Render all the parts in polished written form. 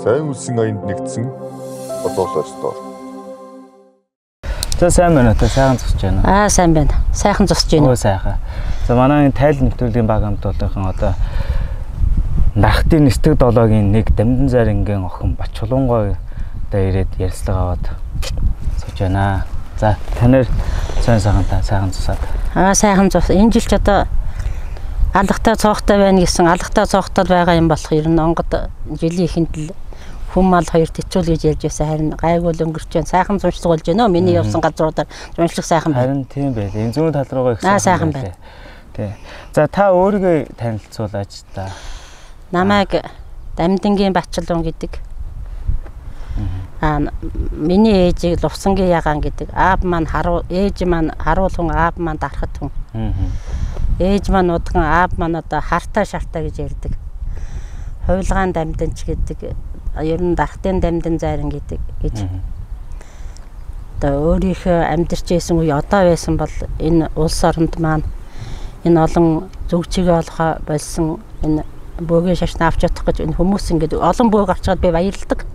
Сайн үлсэн аянд нэгдсэн Озоолоо стор. За сайн байна уу? Сайхан зогсож байна уу? Аа сайн байна. Сайхан зогсож байна. Өө сайхан. За манай энэ тайл нэвтрүүлгийн баг хамт олонхон одоо Нархтын нисдэг долоогийн нэг Дамдин Зайрингийн охин Бачулуунгой одоо ирээд ярилцлага аваад сууж байна. За танаар сайн сайхан та сайхан зусаад. Аа сайхан зус. Энэ жил ч одоо алгатай цоохтой байна гэсэн алгатай цоохтой байгаа юм болох ер нь онгод жилийн эхэнд л хүн мал хоёр тэцүүл гэж ярьж байсан, харин гайгүй л өнгөрч байна. Сайхан зуншлаг болж байна. Миний явсан газруудаар зуншлаг сайхан байна. Харин тийм байл. Энэ зүүн тал руугаа их сайхан байна. Тий. За та өөрийгөө танилцуулаач та. Намайг Дамдингийн Бачилуун гэдэг. Аа миний ээжийг Лувсангийн Ягаан гэдэг. Аав маань харуу, ээж маань харуулхан, аав маань дархат хүн. Ээж маань удган, аав маань одоо хартай шартай гэж ярьдаг. Хувилгаан дамдинч гэдэг. Ер нь дархтын дамдин зайран гэдэг гэж. Одоо өөрийнхөө амьдарч байсан үе одоо байсан бол энэ улс оронд маань энэ олон зүг чигээ олохоо болсон энэ бөөгийн шашин авч чадах гэж энэ хүмүүс ингээд олон бөөг авчгаад би баярлдаг.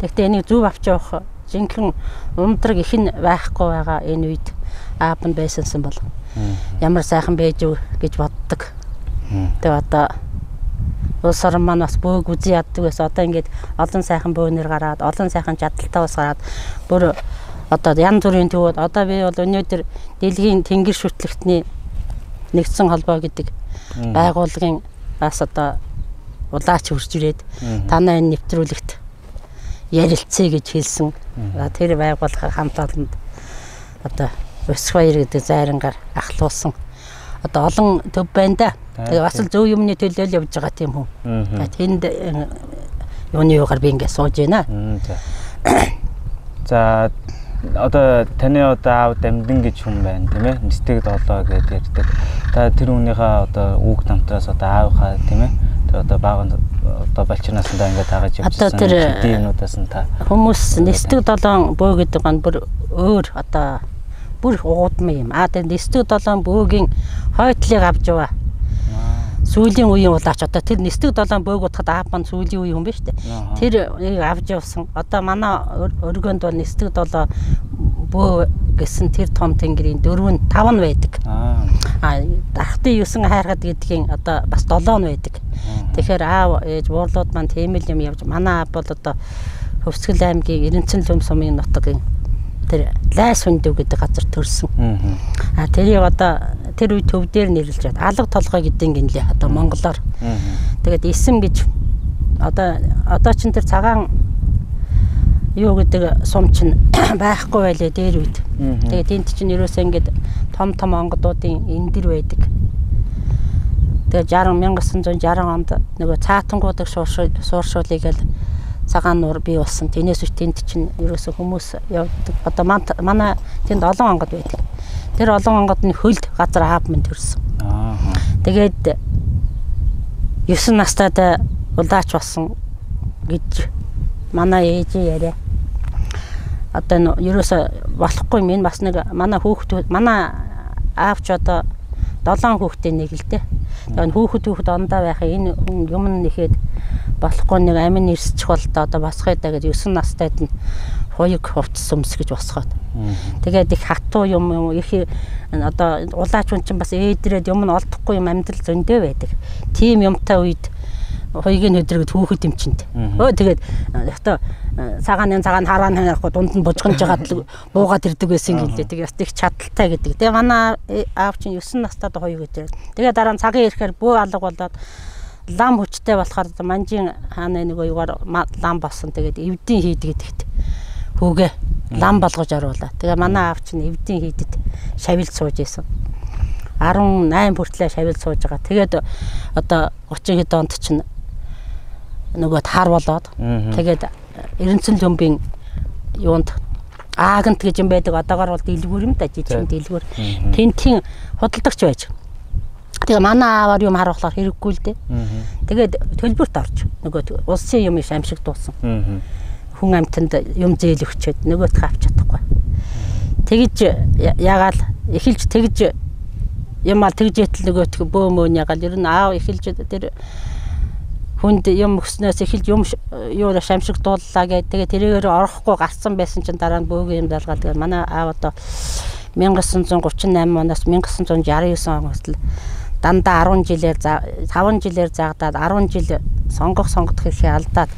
Тэгэхдээ энийг зөв авч явах жинхэнэ ундраг их нь байхгүй байгаа энэ үед аав нь байсансан бол ямар сайхан байж өв гэж боддог. Тэгээ одоо улс орон маань бас бөөг үзий яддаг байсан. Одоо ингээд олон сайхан бөөнөр гараад, олон сайхан чадaltaй бас гараад бүр одоо янз бүрийн төвөд одоо би бол өнөөдөр дэлхийн тэнгэр шүтлэгтний нэгдсэн холбоо гэдэг байгууллагын бас одоо улаач хурж ирээд танай энэ нэвтрүүлэгт ярилцъя гэж хэлсэн. Тэр байгууллага хамт олонд одоо Өсөх баяр гэдэг зайрангаар ахлуулсан. Одоо олон төв байна да. Тэгээ бас л зөв юмны төлөө л явж байгаа тийм хүн. Тэнд юуны юугаар би ингэ сууж байна. За одоо таны одоо аав Дамдин гэж хүн байна тийм ээ? Нисдэг долоо гэдээ ярьдаг. Та тэр хүнийхээ одоо үг намтраас одоо аавынхаа тийм ээ? Тэр одоо бага одоо балчирнаасандаа ингээд дагаж явжсэн хэдийн юмнуудаас нь та хүмүүс нисдэг долоон бөө гэдэг нь бүр өөр одоо бүр угуудмын юм. Аа тэр нисдэг долоон бөөгийн хойтлыг авч яваа. Сүүлийн үеийн улаач одоо тэр нисдэг долоон бөөг утгад аав маань сүүлийн үеийн хүн биш үү? Тэр авч явсан. Одоо манай өргөнд бол нисдэг долоо бөө гэсэн тэр том тэнгэрийн 4 5 нь байдаг. Аа дархтын 9 хайрхад гэдгийн одоо бас 7 нь байдаг. Тэгэхээр аав ээж уурлууд маань тийм л юм явж манай аав бол одоо Хөвсгөл аймгийн Эренцэн лүм сумын нутгийн тэр Лайс хүндэв гэдэг газар төрсөн. А тэрийг одоо тэр үе төв дээр нэрлэж байна. Алга толгой гэдэг гинлээ одоо монголоор. Тэгээд эсэм гэж одоо чин тэр цагаан юу гэдэг сум чин байхгүй байлээ дээр үед. Тэгээд тэнд чинь ерөөсөө ингээд том том онгодуудын эндэр байдаг. Тэгээд 1960 онд нөгөө цаатангуудаг сууршуулыг л цагаан нуур бий болсон. Тэнээс үч тэнд чинь ерөөсөө хүмүүс явдаг. Одоо манай тэнд олон онгод байдаг. Тэр олон онгод нь хөлд газар аав минь төрсөн. Тэгээд 9 настайд улаач болсон гэж манай ээжийн яриа. Одоо ерөөсөө болохгүй юм. Энэ бас нэг манай хүүхэд манай аав ч одоо 7 хүүхдийн нэг л дээ. Тэгээд хүүхэд ондоо байх энэ хүн юм нэхэд болохгүй нэг амин ирсчих бол одоо босхой даа гэж 9 настайд нь хуйг хувцас өмс гэж босгоод. Тэгээд их хатуу юм их одоо улаач хүн чинь бас ээдрээд юм нь олдохгүй юм амьдрал зөндөө байдаг. Тийм юмтай үед хуйгийн өдрөд хүүхэд юм чинь. Өө тэгээд одоо цагааны цагаан хараан хараахгүй дунд нь бужигнж байгаад л буугаад ирдэг байсан гэлээ. Тэгээд бас их чадaltaй гэдэг. Тэгээд манай аав чинь 9 настайд хуйг өдрөөд. Тэгээд дараа нь цагийн ирэхээр бөө алга болоод лам хүчтэй болохоор манжийн хааны нөгөө югаар лам болсон. Тэгээд эвдийн хийд гэдэгт хүүгээ лам болгож оруулаа. Тэгээ манай аав чинь эвдийн хийдэд шавилд сууж исэн. 18 хүртлээр шавилд сууж байгаа. Тэгээд одоо 30 хэд онд чинь нөгөө таар болоод тэгээд Эренцэн лүмбийн юунд аагант гэж юм байдаг. Одоогор бол дэлгүүр юм да, жижигэн дэлгүүр. Тентийн худалдагч байж. Тэгээ манай аавар юм харуулахаар хэрэггүй л дээ. Тэгээд төлбөрт орж нөгөө улсын юм шамшиг дуусан. Хүн амьтанд юм зээл өгчөөд нөгөөх авч чадахгүй. Тэгж ягаал эхэлж тэгж юм ал тэгж ятал нөгөөх бөө мөн ягаал ер нь аав эхэлж тэр Хүнд юм өгснөөс эхэлж юм юу шамшиг дууллаа гэдэг. Тэгээ тэрийгээр орохгүй гарцсан байсан чинь дараа нь бөөгийн юм залгаад тэгээ манай аав одоо 1938 оноос 1969 он хүртэл дандаа 10 жилээр 5 жилээр загдаад 10 жил сонгодох эрхээ алдаад.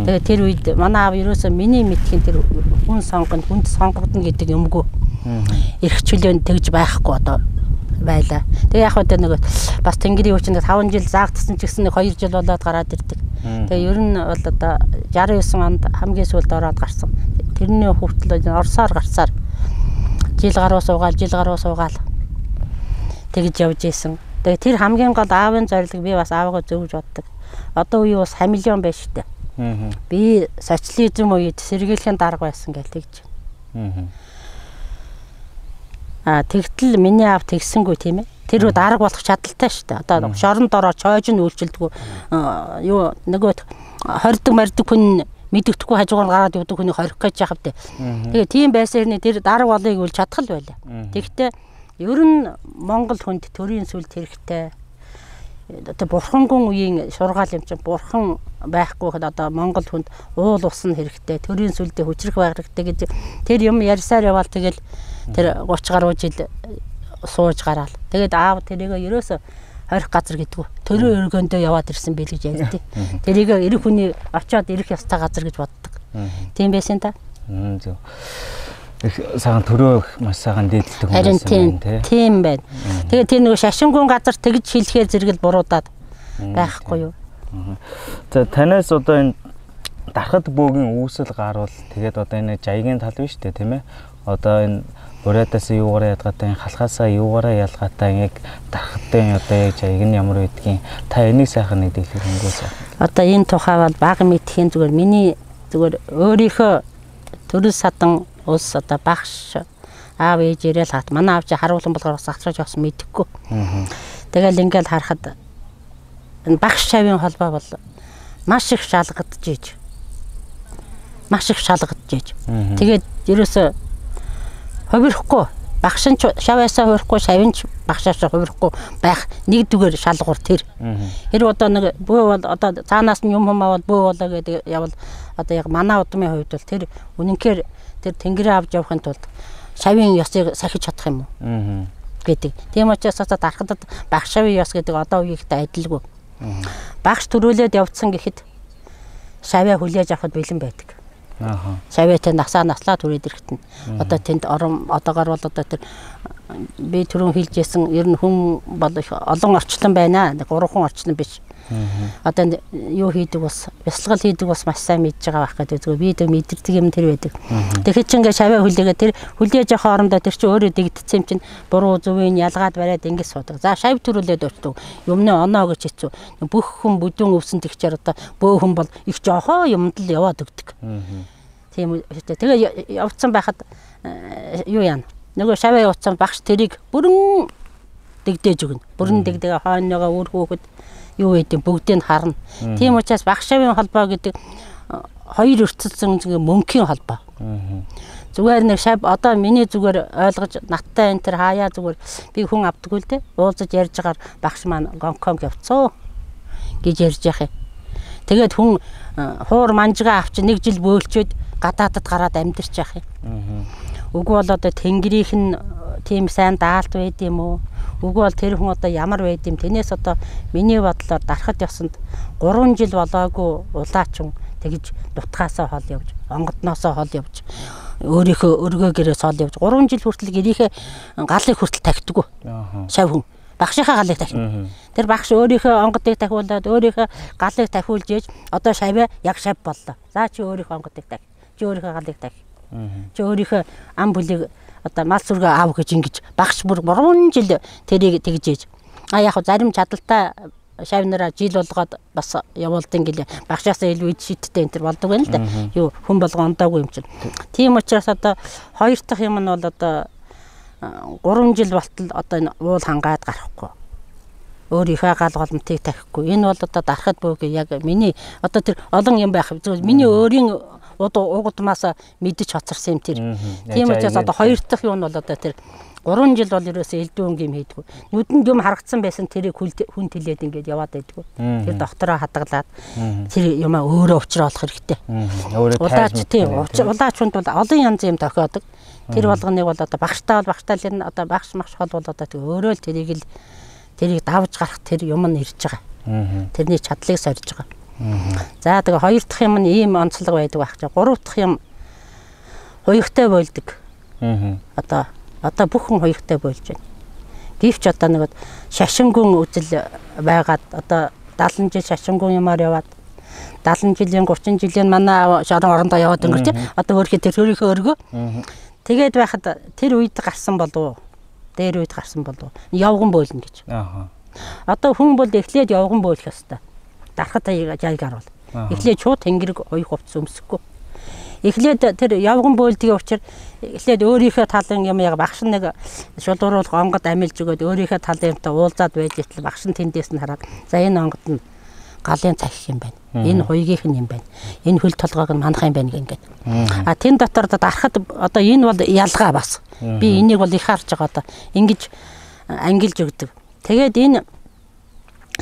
Тэгээ тэр үед манай аав ерөөсөө миний мэдхийн тэр хүн сонгоно, хүнд сонгогдно гэдэг юмгүй. Эрх чөлөө тэгж байхгүй одоо байлаа. Тэгээ яг хөө нөгөө бас Тэнгэрийн хүчинд 5 жил заагдсан ч гэсэн 2 жил болоод гараад ирдэг. Тэгээ ер нь бол одоо 69 онд хамгийн сүүлд ороод гарсан. Тэрний хүртэл Оросоор гарсаар жил гаруй суугаал тэгж явж исэн. Тэгээ тэр хамгийн гол аавын зорилго би бас аавгаа зөвж боддог. Одоо үе бас хамилион байж штэ. Би социализм үед сэргийлэхийн дарга байсан гэж тэгж. Тэгтэл миний аав тэгсэнгүй тийм ээ. Тэр дарга болох чадaltaй шүү дээ. Одоо шоронд ороо чойж нь үйлчилдэггүй. Юу нөгөө хордог мордог хүн мэдэгдэхгүй хажуугаар гараад явдаг хүний хорих гэж яхав дээ. Тэгээ тийм байсаар тэр дарга болыг үл чадах л байлаа. Тэгтээ ер нь Монгол хүнд төрийн сүлд хэрэгтэй. Одоо бурхангүн үеийн шургаал юм чинь бурхан байхгүй гэхэд одоо Монгол хүнд уул ус нь хэрэгтэй, төрийн сүлдээ хүчрэх байх хэрэгтэй гэж тэр юм ярьсаар яваал тэгэл тэр 30 гаруй жил сууж гараал. Тэгээд аав тэрийгээ ерөөсө хорих газар гэдгүү. Төрийн өргөндөө яваад ирсэн байл гэж ярьдیں۔ Тэрийгээ эрэх хүний очиод ирэх ёстой газар гэж боддог. Тийм байсан та. Зөв. Их сайхан төрөө маш сайхан дээдэлдэг хүн байсан юм тий. Тийм байна. Тэгээ тэр нөгөө шашингуун газар тэгж хэлэхээр зэрэгэл буруудаад байхгүй юу. За танаас одоо энэ дархад бөөгийн үүсэл гарвал тэгээд одоо энэ жаягийн тал биш үү тийм ээ. Одоо энэ бурайдаас юугаараа ялгаатай, энэ халахаасаа юугаараа ялгаатай яг дархатын одоо яг жаяг нь ямар байдгийг та энийг сайхан нэг дэлгэр хөнгөө сайхан. Одоо энэ тухай бол бага мэдхийн зүгээр миний зүгээр өөрийнхөө төрөл садан улс одоо багш аав ээж ирээл хат манай аав чи харуулсан болохоор бас асраж явсан мэдэхгүй. Тэгэл ингээл харахад энэ багш шавийн холбоо бол маш их шалгагдж ийж. Маш их шалгагдж ийж. Тэгээд ерөөсө хувирахгүй багш нь шаваасаа хувирахгүй, шавь нь багшаасаа хувирахгүй байх нэгдүгээр шалгуур тэр. Тэр одоо нэг бөө бол одоо цаанаас нь юм хүм аваад бөө болоо гэдэг явал одоо яг манай удмын хувьд бол тэр үнэнхээр тэр тэнгэрээ авч явахын тулд шавийн ёсыг сахиж чадах юм уу гэдэг. Тийм учраас одоо дархадад багш шавийн ёс гэдэг одоо үеийнхтэй адилгүй. Багш төрүүлээд явцсан гэхэд шавья хүлээж авахд бэлэн байдаг. Шавьяатай насаа наслаа түрээд ирэхэд нь одоо тэнд орон одоогоор бол одоо тэр би түрүүн хэлжсэн ер нь хүн бол их олон орчлон байна. 3 орчлон биш. Одоо юу хийдэг бас бясалгал хийдэг бас маш сайн мэдж байгаа байх гэдэг. Зүгээр би тэр мэдэрдэг юм тэр байдаг. Тэгэхэд чи ингээ шавья хүлээгээ тэр хүлээж авах хоорондоо тэр чи өөрөө дэгдсэн юм чинь буруу зөвийг ялгаад бариад ингэ суудаг. За шавь төрүүлээд очдог. Юмны оноо гэж хэцүү. Бүх хүн бүдүүн өвсөн тэгчээр одоо бөө хүн бол их жоохоо юмд л яваад өгдөг. Тийм үү. Тэгээ явцсан байхад юу яана. Нөгөө шавья явцсан багш тэрийг бүрэн дэгдээж өгнө. Бүрэн дэгдэгээ хойноогоо үр хүүхэд юу гэдэг бүгдийг харна. Тийм учраас багш шавийн холбоо гэдэг хоёр өртөлсөн мөнхийн холбоо. Зүгээр нэг шав одоо миний зүгээр ойлгож надтай энэ төр хаяа зүгээр би хүн авдаггүй л дээ. Уулзаж ярьж байгаа багш маань Гонконг явцсан гэж ярьж яах юм. Тэгээд хүн хуур манжгаа авч нэг жил бөөлчөөд гадаадад гараад амьдарч яах юм. Үгүй бол одоо тэнгэрийнх нь тийм сайн даалт байд юм уу? Үгүй бол тэр хүн одоо ямар байд юм? Тэнээс одоо миний бодлоор дархад явсанд 3 жил болоогүй улаачин тэгж нутгаасаа хол явж, онгодноосоо хол явж, өөрийнхөө өргөө гэрээс хол явж 3 жил хүртэл гэрийнхээ галыг хүртэл тахидаггүй. Шав хүн багшийнхаа галыг тахина. Тэр багш өөрийнхөө онгодыг тахиулаад өөрийнхөө галыг тахиулж ээж одоо шавья яг шав боллоо. За чи өөрийнхөө онгодыг тах. Чи өөрийнхөө галыг тах. Чи өөрийнхөө ам бүлийг одоо мал сүргээ аав гэж ингэж багш бүр 3 жил тэрийг тэгж ээж. А яг зарим чадaltaй шав нараа жил болгоод бас явуулдсан гэлээ. Багшаасаа илүү ид шидтэй энэ төр болдог байна л да. Юу хүн болгон ондоогүй юм чинь. Тийм учраас одоо хоёр дахь юм нь бол одоо 3 жил болтол одоо энэ уул хангаад гарахгүй. Өөрийнхөө гал голомтыг тавихгүй. Энэ бол одоо дарахад бөөг яг миний одоо тэр олон юм байх. Зүгээр миний өөрийн Угдмаас мэдэж хоцорсон юм тэр. Тийм учраас одоо хоёр дахь юу нь бол одоо тэр 3 жил бол ерөөсөө элдв өнг юм хийдгүү. Нүдэнд юм харагдсан байсан тэрийг хүн тэлээд ингээд яваад байдгүй. Тэр доктороо хадгалаад тэр юмаа өөрөө учраа олох хэрэгтэй. Улаач тийм улаач хүнд бол олон янзын юм тохиодог. Тэр болгоныг бол одоо багштай бол багштай л энэ одоо багш магш хол бол одоо тэг өөрөө л тэрийг давж гарах тэр юм нь ирж байгаа. Тэрний чадлыг сорж байгаа. За тэгээ хоёр дахь юм нь ийм онцлог байдаг байх чинь. Гурав дахь юм хуягтай болдог. Одоо бүх хүн хуягтай болж байна. Гэвч одоо нэг шашингүн үзэл байгаад одоо 70 жил шашингүн юмар яваад 70 жилийн 30 жилийн манай шорон орондоо яваад өнгөрч одоо өөрхий тэр өөрийнхөө өргөө. Тэгээд байхад тэр үед гарсан болов уу? Дээр үед гарсан болов уу? Явган бөөлнө гэж. Одоо хүн бол эхлээд явган бөөлөх ёстой. Дарахад жайгаар бол. Эхлээд шууд тэнгэрэг хоёх хувцас өмсөхгүй. Эхлээд тэр явган бөөлдгийн учир эхлээд өөрийнхөө талын юм яг багш нэг шулууруулах онгод амилж өгөөд өөрийнхөө талын юмтай уулзаад байж итэл багш нь тэндээс нь хараад за энэ онгод нь галын цахих юм байна. Энэ хуйгийнх нь юм байна. Энэ хөл толгойг нь манах юм байна гэнгээд. А тэн дотор дарахад одоо энэ бол ялгаа бас. Би энийг бол их харж байгаа одоо ингэж ангилж өгдөг. Тэгээд энэ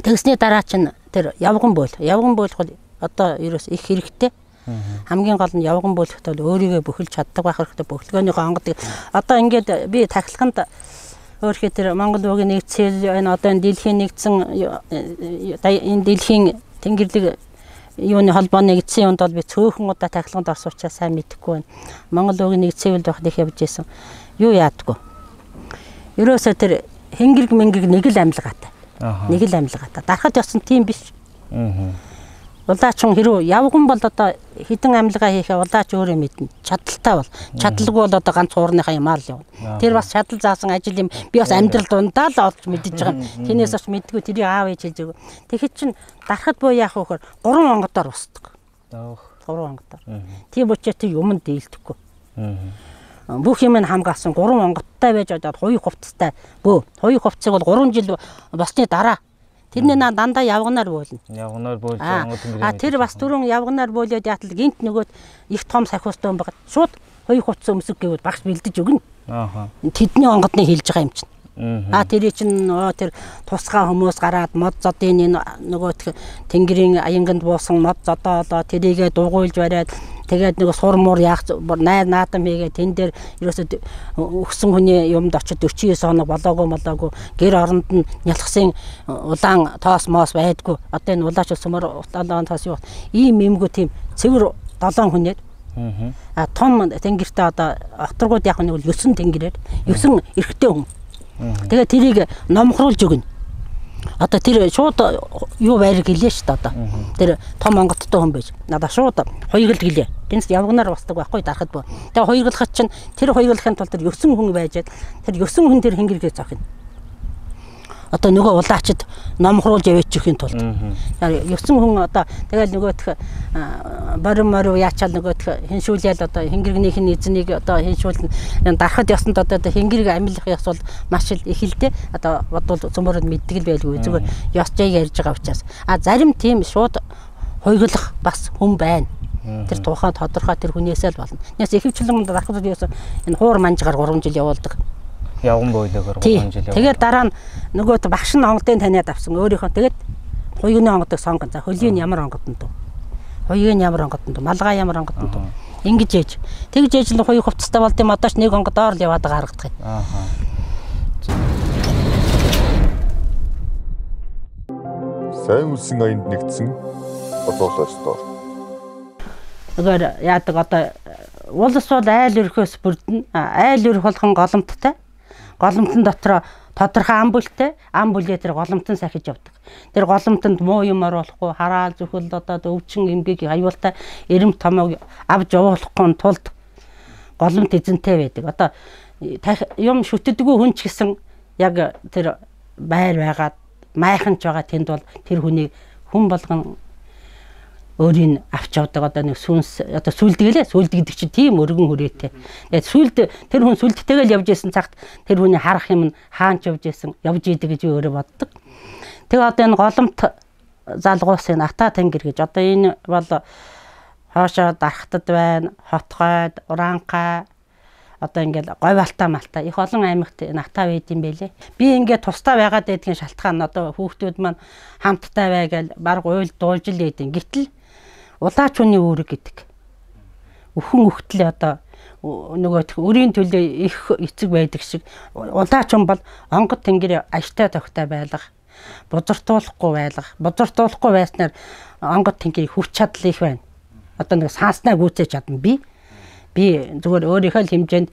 тэгсний дараа чинь тэр явган бөөл. Явган бөөлөх бол одоо ерөөс их хэрэгтэй. Хамгийн гол нь явган бөөлөхтэй бол өөрийгөө бүхэлж чаддаг байх хэрэгтэй. Бөхлөгөөнийхөө онгод. Одоо ингээд би тахилганд өөрхий тэр Монгол уугийн нэгдсэл энэ одоо энэ дэлхийн нэгдсэн энэ дэлхийн тэнгэрдэг юуны холбооны нэгдсэн юунд бол би цөөхөн удаа тахилганд орсон учраас сайн мэдэхгүй байна. Монгол уугийн нэгдсэн үед байхад их явж исэн. Юу яадаггүй. Ерөөсөө тэр хэнгэрэг мэнгэг нэг л амьлгаатай. Нэг л амьлгаатай. Дарахад ёсон тийм биш. Улаач хүн хэрүү явган бол одоо хідэн амьлгаа хийхээ улаач өөрөө мэднэ. Чадaltaй бол. Чадалгүй бол одоо ганц уурныхаа юмар л явна. Тэр бас чадал заасан ажил юм. Би бас амьдрал дундаа л олж мэдэж байгаа юм. Тэрнээс бас мэдгүй тэрийг аав ээж хэлж өгөө. Тэгэхэд чин дарахад буу яах вэ гэхээр 3 онгодоор устдаг. 3 онгодоор. Тийм учраас тэр юмд дийлдэхгүй. Бүх юм нь хамгаалсан 3 онгодтой байж одоо хуй хувцастай бөө. Хуй хувцсыг бол 3 жил болсны дараа тэрний наа дандаа явганаар бөөлнө. Явганаар бөөлж онгод тэнгэрийн. А тэр бас түрүүн явганаар бөөлөөд яатал гинт нөгөөд их том сахиустай юм байгаа. Шууд хоёр хувцас өмсөг гэвэл багш бэлдэж өгнө. Тэдний онгодны хэлж байгаа юм чинь. А тэрий чинь тэр тусгай хүмүүс гараад мод зодын энэ нөгөө тэнгэрийн аянганд буусан мод зодоолоо тэрийгэ дугуйлж бариад тэгээд нөгөө сур муур яах найр наадам хийгээ тэн дээр ерөөсөө өгсөн хүний юмд очиж 49 хоног болоогүй гэр оронд нь нялхсын улаан тоос моос байдгүй. Одоо энэ улаач сүмөр улаан тоос юу ийм юмгүй тийм цэвэр 7 хүнээр а том тэнгэртээ одоо окторгууд яг нэг бол 9 тэнгэрээр 9 эрэгтэй хүн. Тэгээ тэрийг номхруулж өгнө. Одоо тэр шууд юу байраг гэлээ шүү дээ одоо. Тэр том онгодтой хүн байж. Надаа шууд хуйгалд гэлээ. Тэнц явганаар басдаг байхгүй дарахад боо. Тэгээ хуйгалахад чинь тэр хуйгалахын тулд тэр 9 хүн байжээд тэр 9 хүн тэр хэнгэргээ зохино. Одоо нөгөө улаачд номхруулж явуучихын тулд 9 хүн одоо тэгэл нөгөөх борим морив яачаал нөгөөх хиншүүлээл одоо хэнгэргнийх нь эзнийг одоо хиншүүлнэ. Дарахад ёсонд одоо хэнгэрэг амилах ёс бол маш их л дээ. Одоо бодвол цөмөрөд мэддэг л байлгүй зүгээр ёс жайг ярьж байгаа учраас. А зарим тийм шууд хуйглах бас хүн байна. Тэр тухайн тодорхой тэр хүнээсээ л болно. Нэс ихэвчлэн дарахад ёс энэ хуур манжгаар 3 жил явуулдаг. Явган бөөлөөр 3 жил. Тэгээд дараа нь нөгөө багш нь онгодын таниад авсан өөрийнхөө тэгээд хуйгны онгодыг сонгон. За хөлийн ямар онгодонд вэ? Хуйгийн ямар онгодонд вэ? Малгай ямар онгодонд вэ? Ингэж ээж. Тэгж ээж л хуйг хувцастай болд юм одоо ч нэг онгодоор л яваад гаргадаг юм. Сайн үлсэн аянд нэгдсэн Олоолоо стор. Нөгөө яадаг одоо улс бол айл өрхөөс бүрдэн. Айл өрх болгон голомттой. Голомтон дотор тодорхой ам бүлтэй, ам бүлээ тэр голомтон сахиж явдаг. Тэр голомтонд муу юм оруулахгүй, хараал зүхэл одоо өвчин эмгэг аюултай эрэмт томоог авч явуулахгүй тулд голомт эзэнтэй байдаг. Одоо юм шүтдэггүй хүн ч гэсэн яг тэр байр байгаад майхан ч байгаа тэнд бол тэр хүнийг хүн болгон өөрийг авч явдаг одоо нэг сүнс одоо сүлдгэлээ сүлд гэдэг чинь тийм өргөн хүрээтэй. Тэгээд сүлд тэр хүн сүлдтэйгээ л явж исэн цагт тэр хүний харах юм нь хаанч явж исэн явж идэг гэж би өөрөө боддог. Тэгээ одоо энэ голомт залгуусын ата тэнгэр гэж одоо энэ бол Хоошоо Дархтад байна, Хотгойд, Ураанхай одоо ингээл Говьалтай малтай их олон аймагт натаа байд юм байлээ. Би ингээд тусдаа байгаад байдгийн шалтгаан нь одоо хүүхдүүд маань хамттай бай гээл баг уйл дуулж л байдیں۔ Гэтэл улаач хүний үүрэг гэдэг. Өхөн өгтлээ одоо нөгөө өрийн төлөө их эцэг байдаг шиг улаач хүн бол онгод тэнгэрийн ажтай тохтой байлга, бузартуулахгүй байлга. Бузартуулахгүй байснаар онгод тэнгэрийн хүч чадал их байна. Одоо нэг сааснаа гүйцээж чадна би. Би зүгээр өөрийнхөө л хэмжээнд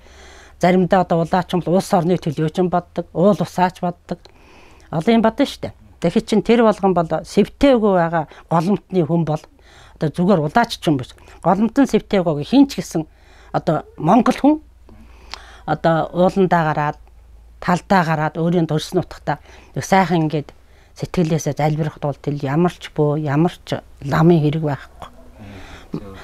заримдаа одоо улаач юм улс орны төлөө ч боддог, уул усаач боддог. Олон юм бодно шүү дээ. Тэгэхээр чин тэр болгон бол сэвтээгүй байгаа голомтны хүн бол одоо зүгээр улаач ч юм биш. Голомтон сэвтээгүй хин ч гэсэн одоо монгол хүн одоо ууландаа гараад, талдаа гараад өөрийн төрсөн нутгатаа нэг сайхан ингээд сэтгэлээсээ залбирах тул тэл ямар ч бөө, ямар ч ламын хэрэг байхгүй.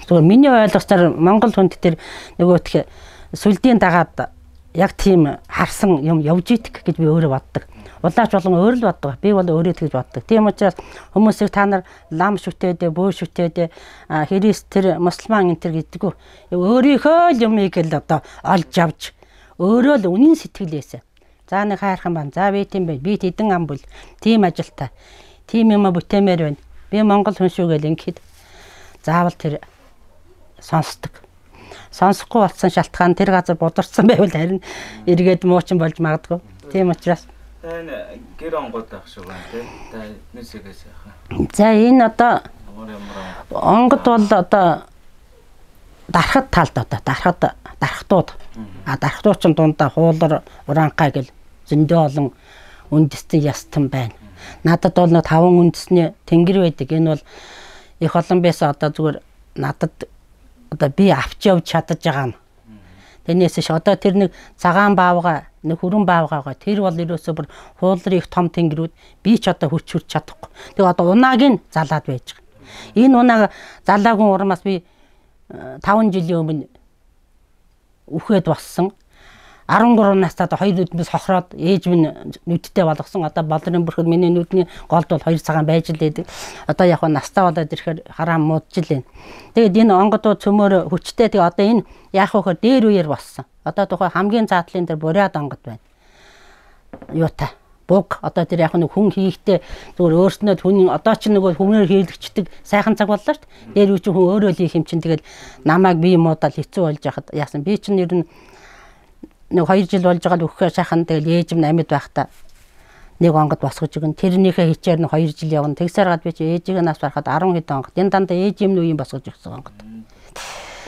Зүгээр миний ойлгосноор монгол хүнд тэр нөгөөх сүлдийн дагаад яг тийм харсан юм явж идэх гэж би өөрөө боддог. Улаач болгон өөр л боддог. Би бол өөрөө тэгж боддог. Тийм учраас хүмүүсийг та нар лам шүтээдэ, бөө шүтээдэ, христ тэр мусульман энэ төр гэдэггүй. Өөрийнхөө л юмыг л одоо олж авч өөрөө л үнэн сэтгэлээсээ. За нэг хайрхан байна. За би тийм байх. Би тэдэн ам бол тийм ажилтай. Тийм юм бүтээмээр байна. Би монгол хүн шүү гэл ингэхэд заавал тэр сонсдог. Сонсохгүй болсон шалтгаан тэр газар бударсан байвал харин эргээд муучин болж магадгүй. Тийм учраас та энэ гэр онгод байх шиг байна тий. Та эднээсээс яхаа. За энэ одоо онгод бол одоо дархад талд одоо дархад дархтууд. А дархтууд ч дундаа хуулар ураанхай гэл зөндөө олон үндэстэн ястан байна. Надад бол нэг 5 үндэсний тэнгэр байдаг. Энэ бол их олон байсан одоо зүгээр надад одоо би авч явж чадаж байгаа юм. Тэрнээс ш одоо тэр нэг цагаан баавга, нэг хүрэн баавга байгаа. Тэр бол ерөөсөө бүр хуулрын их том тэнгэрүүд би ч одоо хүч хүрч чадахгүй. Тэгээ одоо унааг нь залаад байж байгаа. Энэ унааг залаагүй урмаас би 5 жилийн өмнө үхээд болсон. 13 настай одоо хоёр нүднээс хохироод ээж минь нүдтэй болгосон. Одоо болрын бүрхэд миний нүдний голд бол хоёр цагаан байж л байдаг. Одоо яг настай болоод ирэхээр хараа муудж л байна. Тэгээд энэ онгодууд цөмөр хүчтэй. Тэгээ одоо энэ яах вэ гэхээр дээр үеэр болсон. Одоо тухай хамгийн заадлын дээр бурят онгод байна. Юутай буг одоо тэр яг нэг хүн хийхдээ зүгээр өөрснөө хүн одоо ч нөгөө хүмүүнээр хийлгчдэг сайхан цаг боллоо шүү дээ. Дээр үе чинь хүн өөрөө л хийх юм чинь тэгэл намайг би муудал хэцүү болж яхад яасан. Би чинь ер нь нэг 2 жил болж байгаа л өгөхөө сайхан тэгэл ээж минь амьд байхдаа нэг онгод босгож өгнө. Тэрнийхээ хичээр нь 2 жил явна. Тэгсээр гад би чи ээжигээ нас барахад 10 хэдэн онгод. Энэ дандаа ээж юм үеийн босгож өгсөн онгод.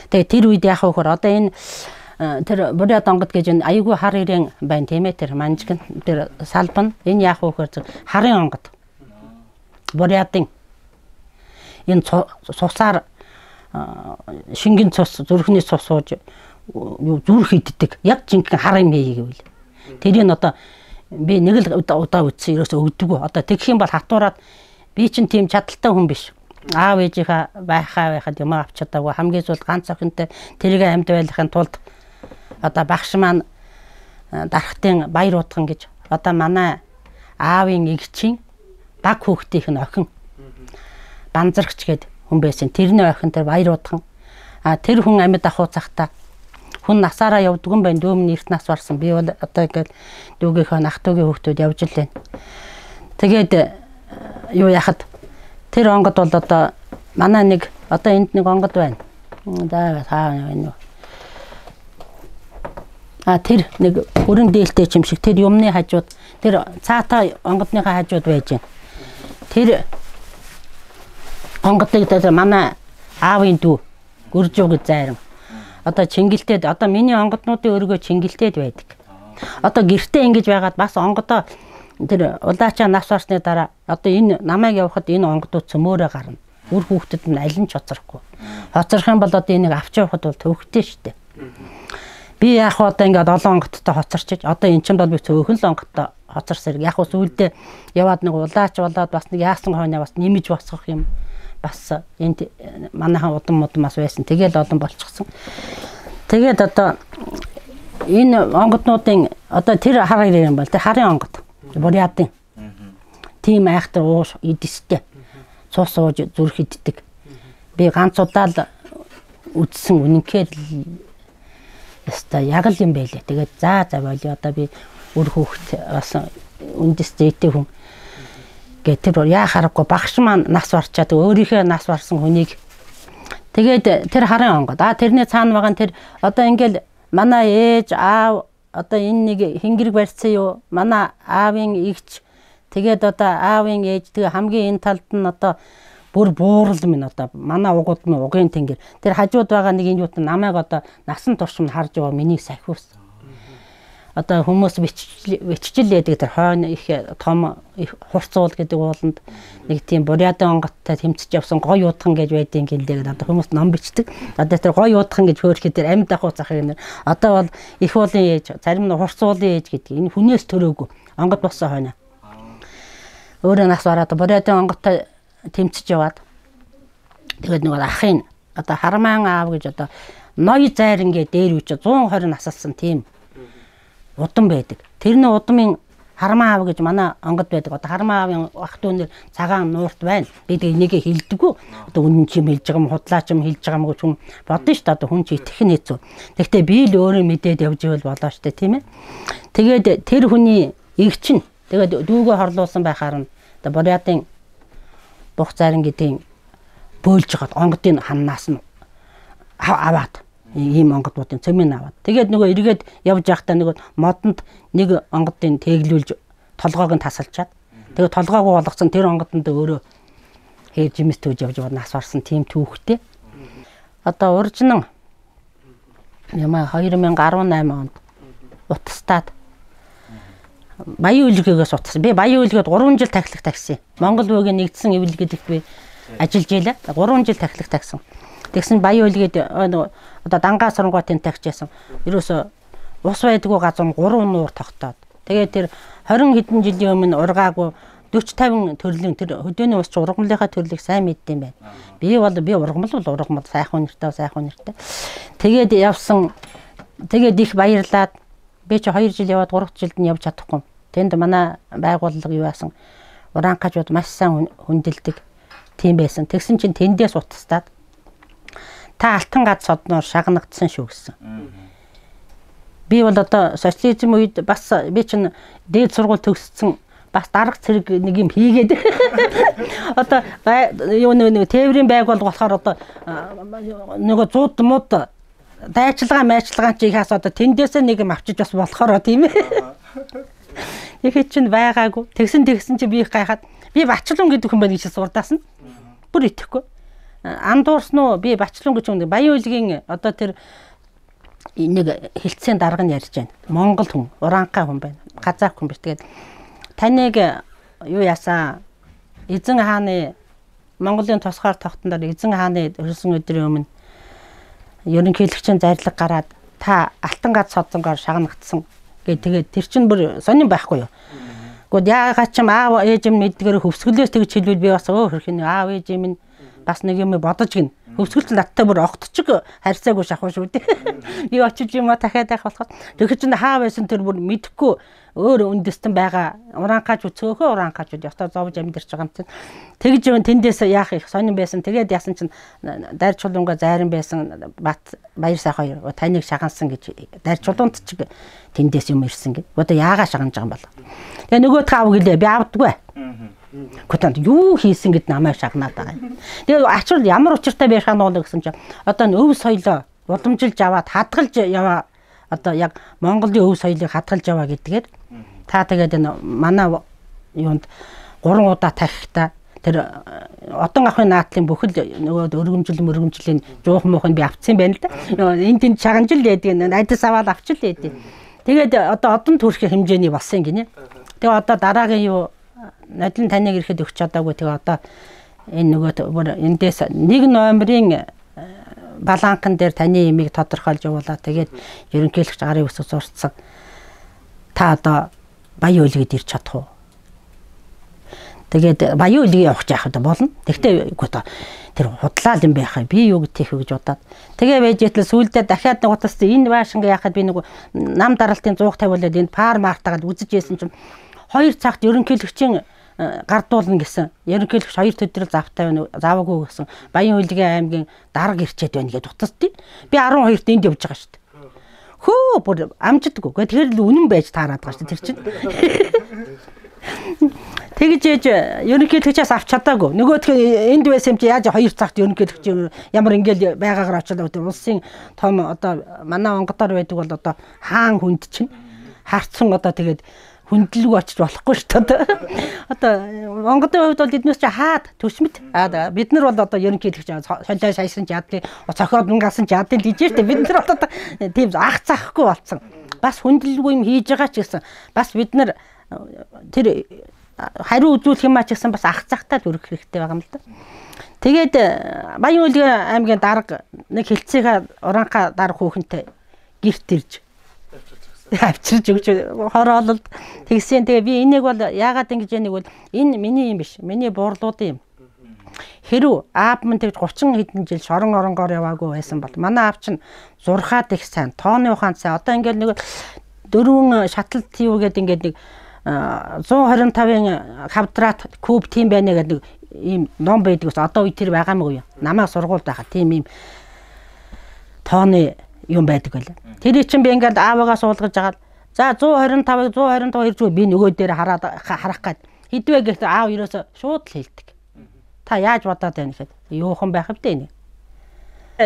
Тэгээ тэр үед яах вэ гэхээр одоо энэ тэр бурят онгод гэж энэ айгүй хар ирээн байна тийм ээ тэр манжиг тэр салбан энэ яах вэ гэхээр харын онгод. Бурятын энэ цусаар шингэн цус зүрхний цус сууж зүрх иддэг. Яг жинхэнэ хар юм хий гэвэл. Тэрийг одоо би нэг л удаа үтсэн ерөөсөө өгдөггүй. Одоо тэгэх юм бол хатуураад би чинь тийм чадaltaй хүн биш. Аав ээжийнхаа байхаа байхад юм авч чадаагүй. Хамгийн сүүлд ганц охинтой тэрийг амьд байлгахын тулд одоо багш маань дархтын баяр удган гэж одоо манай аавын эгчийн баг хүүхдийнх нь охин банзаргч гээд хүн байсан. Тэрний охин тэр баяр удган. А тэр хүн амьд ахуй цагтаа хүн насаараа явдаг юм байна. Дүү минь эрт нас барсан. Би бол одоо ингээл дүүгийнхөө нах дүүгийн хүүхдүүд явж л байна. Тэгээд юу яхад тэр онгод бол одоо манай нэг одоо энд нэг онгод байна. За таа байна уу? А тэр нэг бүрэн дээлтэй юм шиг тэр юмны хажууд тэр цаатай онгодныхаа хажууд байж байна. Тэр онгодыг тэр манай аавын дүү Гүржүү гэж зайран. Одоо чингэлтэд одоо миний онгоднуудын өргөө чингэлтэд байдаг. Одоо гэртээ ингэж байгаад бас онгодоо тэр улаачаа нас барсны дараа одоо энэ намайг явахад энэ онгодууд цөмөөрөө гарна. Үр хүүхдэд нь аль нь ч хоцрохгүй. Хоцрох юм бол одоо энийг авч явахад бол төвхтэй шүү дээ. Би яг одоо ингээд олон онгодтой хоцорчиж одоо эн чинь бол би цөөхөн л онгодтой хоцорсоор яг сүүлдээ яваад нэг улаач болоод бас нэг яасан хойно бас нэмж босгох юм бас энд манайхан удам мудам бас байсан. Тэгэл олон болчихсон. Тэгээд одоо энэ онгоднуудын одоо тэр хар ирээ юм бол тэр харын онгод бурятын тийм айхтар ууш идэстэй цус ууж зүрх иддэг. Би ганц удаа л үдсэн үнэнхээр ёстой яг л юм байлээ. Тэгээд за болио одоо би үр хүүхэд бас үндэс зээтэй хүн гэх тэр яа харахгүй багш маань нас барчаад өөрийнхөө нас барсан хүнийг тэгээд тэр харын онгод тэрний цаана байгаа нь тэр одоо ингээл манай ээж аав одоо энэ нэг хингэрэг барьсан юу манай аавын эгч тэгээд одоо аавын ээж тэгээ хамгийн энэ талд нь одоо бүр буурал минь одоо манай угууд минь угийн тэнгэр тэр хажууд байгаа нэг энэ юут намайг одоо насан турш минь харж байгаа миний сахиус одоо хүмүүс бичжил яадаг тэр хойно их том их хурц уул гэдэг ууланд нэг тийм бурятын онготтой тэмцэж явсан гой уудхан гэж байдیں гэлээ гэдэг одоо хүмүүс ном бичдэг. Одоо тэр гой уудхан гэж хөөрхөд тэр амьд ахуй захыг нэр одоо бол их уулын ээж зарим нь хурц уулын ээж гэдэг энэ хүнээс төрөөгүй онгот болсон хойно. Өөрөө нас бараад бурятын онготтой тэмцэж яваад тэгээд нөгөө ахын одоо хармаан аав гэж одоо ной зайран гээ дээр үчи 120 насалсан тийм удам байдаг. Тэрний удмын хармаа аав гэж манай онгод байдаг. Одоо хармаа аавын ах дүүнэр цагаан нуурт байна. Би тэгээ энийгээ хэлдэггүй. Одоо үнэн чи юм хэлж байгаа юм, худлаа ч юм хэлж байгаа юм гэж хүн бодно шүү дээ. Одоо хүн чи итгэх нь хэцүү. Тэгэхдээ би л өөрөө мэдээд явж ивэл болоо шүү дээ, тийм ээ. Тэгээд тэр хүний эгч нь тэгээд дүүгөө хорлуулсан байхаар нь одоо бурятын бух зайран гэдгийг бөөлж хагаад онгодын ханнаас нь аваад ийм онгодуудын цөмийг аваад. Тэгээд нөгөө эргээд явж байхдаа нөгөө модонд нэг онгодын тэглүүлж толгойг нь тасалчаад тэгээд толгойгоо болгоцсон тэр онгодонд өөрөө хээр жимс төвж явж байгаа нас барсан тийм түүхтэй. Одоо уржнан ямаа 2018 онд утастаад Баян үлгээс утсан. Би Баян үлгээд 3 жил тахилах такси. Монгол бөөгийн нэгдсэн эвлэл гэдэгт би ажиллаж ийлээ. 3 жил тахилах таксан. Тэгсэн Баян үлгээд одоо дангаа сурангуутын тагч ясан. Ерөөсө ус байдгүй газар 3 нуур тогтоод. Тэгээд тэр 20 хэдэн жилийн өмнө ургаагүй 40 50 төрлийн тэр хөдөөний ус чи ургамлынхаа төрлийг сайн мэддэм байна. Би бол би ургамал бол ургамал сайхан нэртэй сайхан нэртэй. Тэгээд явсан. Тэгээд их баярлаад би чи 2 жил яваад 3 жилд нь явж чадахгүй. Тэнд манай байгууллага юу яасан ураанхажууд маш сайн хүндэлдэг тийм байсан. Тэгсэн чинь тэндээс утастаад та алтан гад содноор шагнагдсан шүү гэсэн. Би бол одоо социализм үед бас би чинь дээд сургууль төгссөн бас дарга цэрэг нэг юм хийгээд одоо юу нэг тээврийн байгууллага болохоор одоо нөгөө зууд мууд дайчилгаа майчилгаа чи ихээс одоо тэндээсээ нэг юм авчиж бас болохоор тийм ээ. Тэгэхэд чинь байгаагүй. Тэгсэн чи би их гайхаад би Бачлун гэдэг хүн байна гэж сурдаас нь. Бүр итгэхгүй. Андуурсан уу би Бачлун гэж хүн Баян үлгийн одоо тэр нэг хилцээний дарга нь ярьж байна. Монгол хүн, ураанхай хүн байна. Казак хүн биш. Тэгээд таныг юу яасан эзэн хааны Монголын тусгаар тогтон дээр эзэн хааны төрсөн өдрийн өмнө ерөнхийлөгчийн зарлиг гараад та алтан гад содзонгоор шагнагдсан гэ тэгээд тэр чинь бүр сонин байхгүй юу. Гэхдээ яагаад ч юм аав ээж юм мэддгээр хөвсгөлөөс тэгж хэлвэл би бас өө хөрх нь аав ээж юм бас нэг юм бодож гин. Хөвсгөл чинь надтай бүр огтчиг харьцаагүй шахуу шүү дээ. Би очиж юм а дахиад байх болохоор тэгэхээр чинь хаа байсан тэр бүр мэдэхгүй өөр үндэстэн байгаа ураанхаачуд цөөхөө ураанхаачуд ёстой зовж амьдарч байгаа юм чинь. Тэгж юм тэндээс яах их сонин байсан. Тэгээд яасан чинь дайр чулуунгаа зайран байсан Бат Баяр сайхан хоёр таныг шагансан гэж дайр чулуунд чиг тэндээс юм ирсэн гэд. Одоо яагаа шаганж байгаа юм бол. Тэгээ нөгөөх аав гэлээ би авдаггүй. Гэхдээ юу хийсэн гэд намайг шагнаад байгаа юм. Тэгээ ачвал ямар учиртай би шагнуулаа гэсэн чинь одоо өв соёлоо уламжилж аваад хадгалж яваа одоо яг Монголын өв соёлыг хадгалж яваа гэдгээр та тэгээд энэ манай юунд 3 удаа тахихта тэр одон ахын наадлын бүхэл нөгөө өргөмжлийн жуухан муухан би авцсан байна л да. Энд тэнд шаганжил гэдэг найдас аваад авчил гэдэг. Тэгээд одоо одон төрхийн хэмжээний болсон гинэ. Тэгээ одоо дараагийн юу нодлон таныг ирэхэд өгч чадаагүй. Тэгээ одоо энэ нөгөө бүр эндээс нэг номерын баланкан дээр таны имийг тодорхойлж явуулаа. Тэгээд ерөнхийлөгч гарын үсэг зурцсан. Та одоо Баян үлгээд ирч чадах уу? Тэгээд Баян үлгээ явах яах вэ болно. Тэгтээ үгүй та тэр худлаа юм байх. Би юу гэх вэ гэж бодоод. Тэгээ байж итэл сүүлдээ дахиад нэг утас энэ байшингаа яхад би нэг нам даралтын 150 болоод энд пар мартагаад үзэж байсан чинь 2 цагт ерөнхийлөгчийн гардуулна гэсэн. Ерөнхийлөгч 2 төдрөл завтай байна, зааваагүй гэсэн. Баян-Хөлгийн аймгийн дарга ирчээд байна гэж утасдیں۔ Би 12-т энд явж байгаа шүү дээ. Хөө бүр амждаггүй. Тэгэхээр л үнэн байж таарад байгаа шүү дээ тэр чинь. Тэгж ээж ерөнхийлөгчөөс авч чадаагүй. Нөгөөх нь энд байсан юм чи яаж 2 цагт ерөнхийлөгч ямар ингээл байгаагаар очоод улсын том одоо манай онгодоор байдаг бол одоо хаан хүнд чинь харцсан одоо тэгээд хүндлэг очиж болохгүй шүү дээ. Одоо онгодын хувьд бол эднээс чи хаад төсмөд. Аа бид нар бол одоо ерөнхийлөгч солио шайсан ч яадын цохиод мөнгасан ч яадын гэж шүү дээ. Бид нар одоо тийм ах цахгүй болцсон. Бас хүндлэлгүй юм хийж байгаа ч гэсэн бас бид нар тэр хариу үзүүлэх юм а ч гэсэн бас ах цахтаа төрөх хэрэгтэй байгаа юм л да. Тэгээд Баян-Хөлгийн аймгийн дарга нэг хилцээгээ уранхаа дарга хүүхэнтэй гэрт ирж авчирч өгч хороололд тэгсэн. Тэгээ би энийг бол яагаад ингэж яаг бол энэ миний юм биш. Миний буурлуудын юм. Хэрв аав минь тэгж 30 хэдэн жил шорон оронгоор яваагүй байсан бол манай аав чинь зурхаад их сайн, тооны ухаанд сайн. Одоо ингээл нэг дөрвөн шаталт юу гэдэг ингээд нэг 125-ын квадрат куб тийм байна гэдэг нэг ийм ном байдаг ус. Одоо үе тэр байгаа мó юу? Намайг сургуульд байхад тийм ийм тооны юм байдаг байлаа. Тэр чинь би ингээд аавыгаа суулгаж агаад за 125-ыг 125 ирж би нөгөө дээр хараад харах гад хэдвэ гэхдээ аав ерөөсө шууд л хэлдэг. Та яаж бодоод байна гэхэд юухан байх вэ энэ?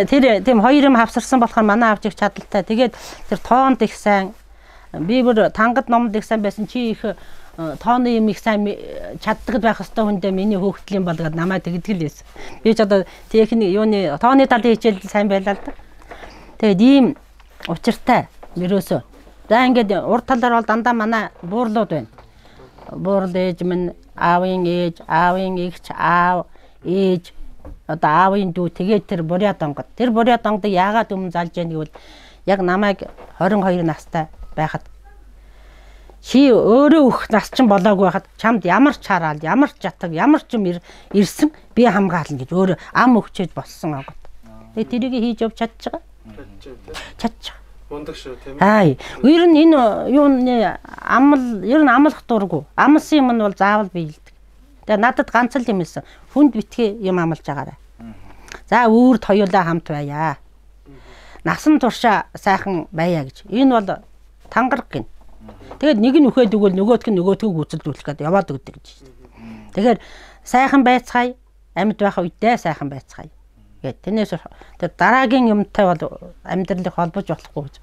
Тэр тийм хоёр юм хавсарсан болохоор манай аав их чадaltaй. Тэгээд тэр тоонд их сайн би бүр тангад номд их сайн байсан чи их тооны юм их сайн чаддаг байх ёстой хүндээ миний хөөгдлийн болгоод намайг тэгдэг л байсан. Би ч одоо техник юуны тооны талын хичээл сайн байлаа л да. Тэгээд ийм учиртай ерөөсөө. За ингээд урд талаар бол дандаа манай буурлууд байна. Буурал ээж минь, аавын ээж, аавын эгч, аав, ээж, одоо аавын дүү тэгээд тэр бурят онгод. Тэр бурят онгодыг яагаад өмнө залж яах гэвэл яг намайг 22 настай байхад чи өөрөө өөх нас чинь болоогүй байхад чамд ямар ч хараал, ямар ч жатаг, ямар ч юм ирсэн би хамгаална гэж өөрөө ам өгчээж болсон онгод. Тэгээд тэрийг хийж явж чадчих байгаа. Чадчих. Мундаг шүү тийм ээ. Аа, ер нь энэ юуны амал, ер нь амлах дургу. Амлсан юм нь бол заавал биелдэг. Тэгээ надад ганц л юм хэлсэн. Хүнд битгий юм амлаж байгаарай. За үүрд хоёулаа хамт байя. Насан туршаа сайхан байя гэж. Энэ бол тангараг гин. Тэгээд нэг нь үхээд өгвөл нөгөөх нь нөгөөдхөө гүйцэлдүүлэх гээд яваад өгдөг гэж. Тэгэхээр сайхан байцгаая, амьд байх үедээ сайхан байцгаая. Гэт тэрнээс тэр дараагийн юмтай бол амьдралыг холбож болохгүй гэж.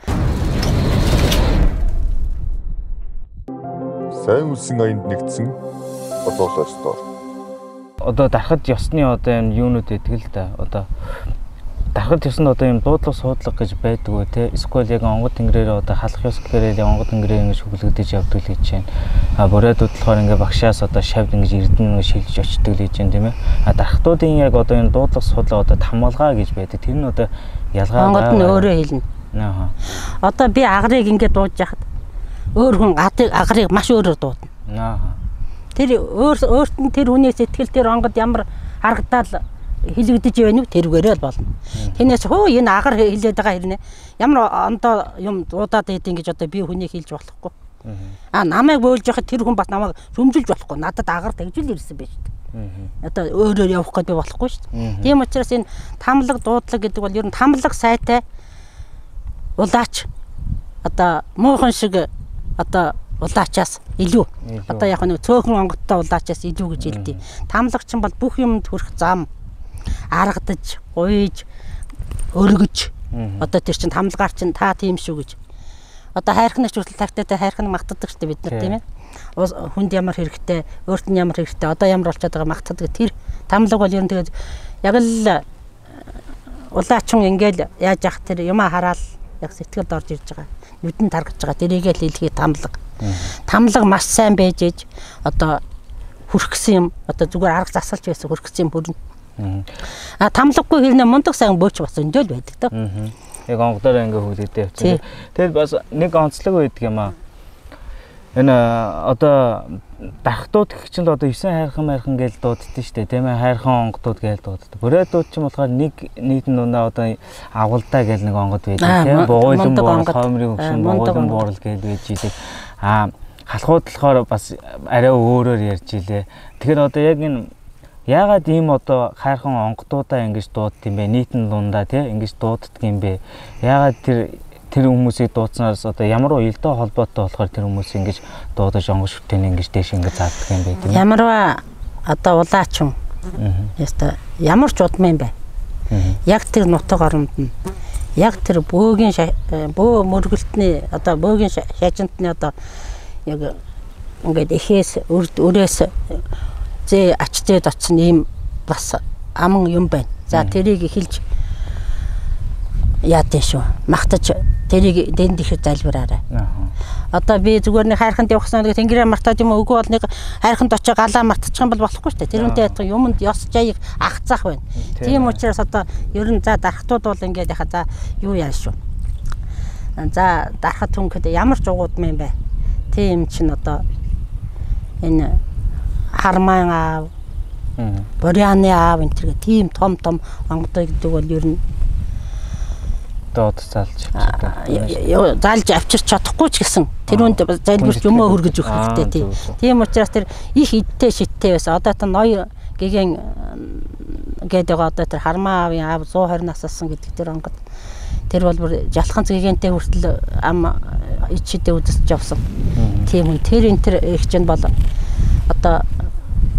Сайн үлсэн аянд нэгдсэн Олоолоо стор. Одоо дарахад ёсны одоо юм юунууд байдаг л да. Одоо дарахад ёснд одоо юм дуудлага суудлага гэж байдаг үү те? Эсвэл яг онгод тэнгэрээр одоо халах ёс гэхээр яг онгод тэнгэрээр ингэж хөглөгдөж явдаг л гэж байна. А буриадууд болохоор ингээ багшаас одоо шавд ингэж эрдэнэ ингэ шилжиж очдөг л гэж байна тийм ээ. А дарахтуудын яг одоо энэ дуудлага суудлага одоо тамгалгаа гэж байдаг. Тэр нь одоо ялгаа онгод нь өөрөө хэлнэ. Аа. Одоо би агрыг ингээ дуудаж яхад өөр хүн агрыг маш өөрөөр дуудана. Аа. Тэр өөрт нь тэр хүний сэтгэл тэр онгод ямар харагдаал хэлэгдэж байна уу тэрүүгээрээ л болно. Тэрнээс хөө энэ агар хэлээд байгаа хэрнээ ямар ондоо юм дуудаад байдیں гэж одоо би хүнийг хэлж болохгүй. Аа намайг бөөлж яхад тэр хүн бас намайг шүмжилж болохгүй. Надад агар тэгж л ирсэн байж шүү дээ. Одоо өөрөөр явах гэдэг болохгүй шүү дээ. Тийм учраас энэ тамлаг дуудлага гэдэг бол ер нь тамлаг сайтай улаач одоо муухан шиг одоо улаачаас илүү одоо яг нэг цөөхөн онгодтой улаачаас илүү гэж хэлдэг. Тамлагч нь бол бүх юмд хүрэх зам аргадаж, гуйж, өргөж одоо тэр чинь тамлагаар чинь та тийм шүү гэж. Одоо хайрхнаач хүртэл тагтаатай хайрхан магтдаг шүү дээ бид нар тийм ээ. Хүнд ямар хэрэгтэй, өөрт нь ямар хэрэгтэй, одоо ямар болчиход байгаа магтдаг. Тэр тамлаг бол ер нь тэгээд яг л улаачин ингээл яаж яах тэр юмаа хараал яг сэтгэлд орж ирж байгаа. Нүдэнд таргаж байгаа. Тэрийг л хэлхий тамлаг. Тамлаг маш сайн байж ээж одоо хүрхсэн юм одоо зүгээр арга засалж байсан хүрхсэн юм хүрнэ. А тамлаггүй хэрнээ мундаг сайн бөөч бас өндөө л байдаг дөө. Яг онгодоор ингээ хөглөгдөө явчихсан. Тэгэл бас нэг онцлог байдаг юм аа. Энэ одоо дархтууд гэх чинь одоо 9 хайрхан майрхан гэж дууддээ штэ тийм ээ, хайрхан онгодууд гэж дууддаг. Буриадууд ч юм болохоор нэг нийтэн дундаа одоо агуулдаа гэж нэг онгод байдаг тийм, бугуйлан буурал, хоймрын хөвшин, бугуйлан буурал гэж байж идэг. А Халахууд болохоор бас арай өөрөөр ярьж илээ. Тэгэхээр одоо яг энэ яагаад ийм одоо хайрхан онгодуудаа ингэж дуудд юм бэ? Нийтэн дундаа тий ингэж дууддаг юм бэ? Яагаад тэр хүмүүсийг дуудсанаас одоо ямар уялдаа холбоотой болохоор тэр хүмүүс ингэж дуудаж онгош шүтэн ингэж дээш ингэж зааддаг юм бэ тийм ээ? Ямарваа одоо улаачин. Яста ямар ч удам юм бэ? Яг тэр нутаг оронд нь яг тэр бөөгийн бөө мөргөлтний одоо бөөгийн шажинтны одоо яг ингээд эхээс өрөөс зээ ач зээд очсон ийм бас аман юм байна. За тэрийг эхэлж яад шүү. Махтаж тэрийг дэнд ихэд залбираарай. Одоо би зүгээр нэг хайрханд явахсан нэг тэнгэрээ мартаад юм үгүй бол нэг хайрханд очиж галаа мартчих юм бол болохгүй шүү дээ. Тэрүүнтэй ятгах юмд ёс жаяг агцаах байна. Тийм учраас одоо ер нь за дарахтууд бол ингээд яха за юу яа шүү. За дарахад түнхэд ямар ч угуудам юм бэ. Тийм чинь одоо энэ хармаан аав, Буряны аав энэ төргээ тийм том том онгодой гэдэг бол ер нь доод залж авчирдаг. Залж авчирч чадахгүй ч гэсэн тэрүүнд залбирч юмөө хөргөж өгөх хэрэгтэй тийм. Тийм учраас тэр их идтэй шиттэй байсан. Одоо та ноёр гэгэн гэдэг одоо тэр хармаа аавын аав 120 нас асан гэдэг тэр онгод. Тэр бол бүр жалхан гэгэнтэй хүртэл ам ич шидэ үзэж явсан. Тийм хүн тэр энэ тэр их чинь бол одоо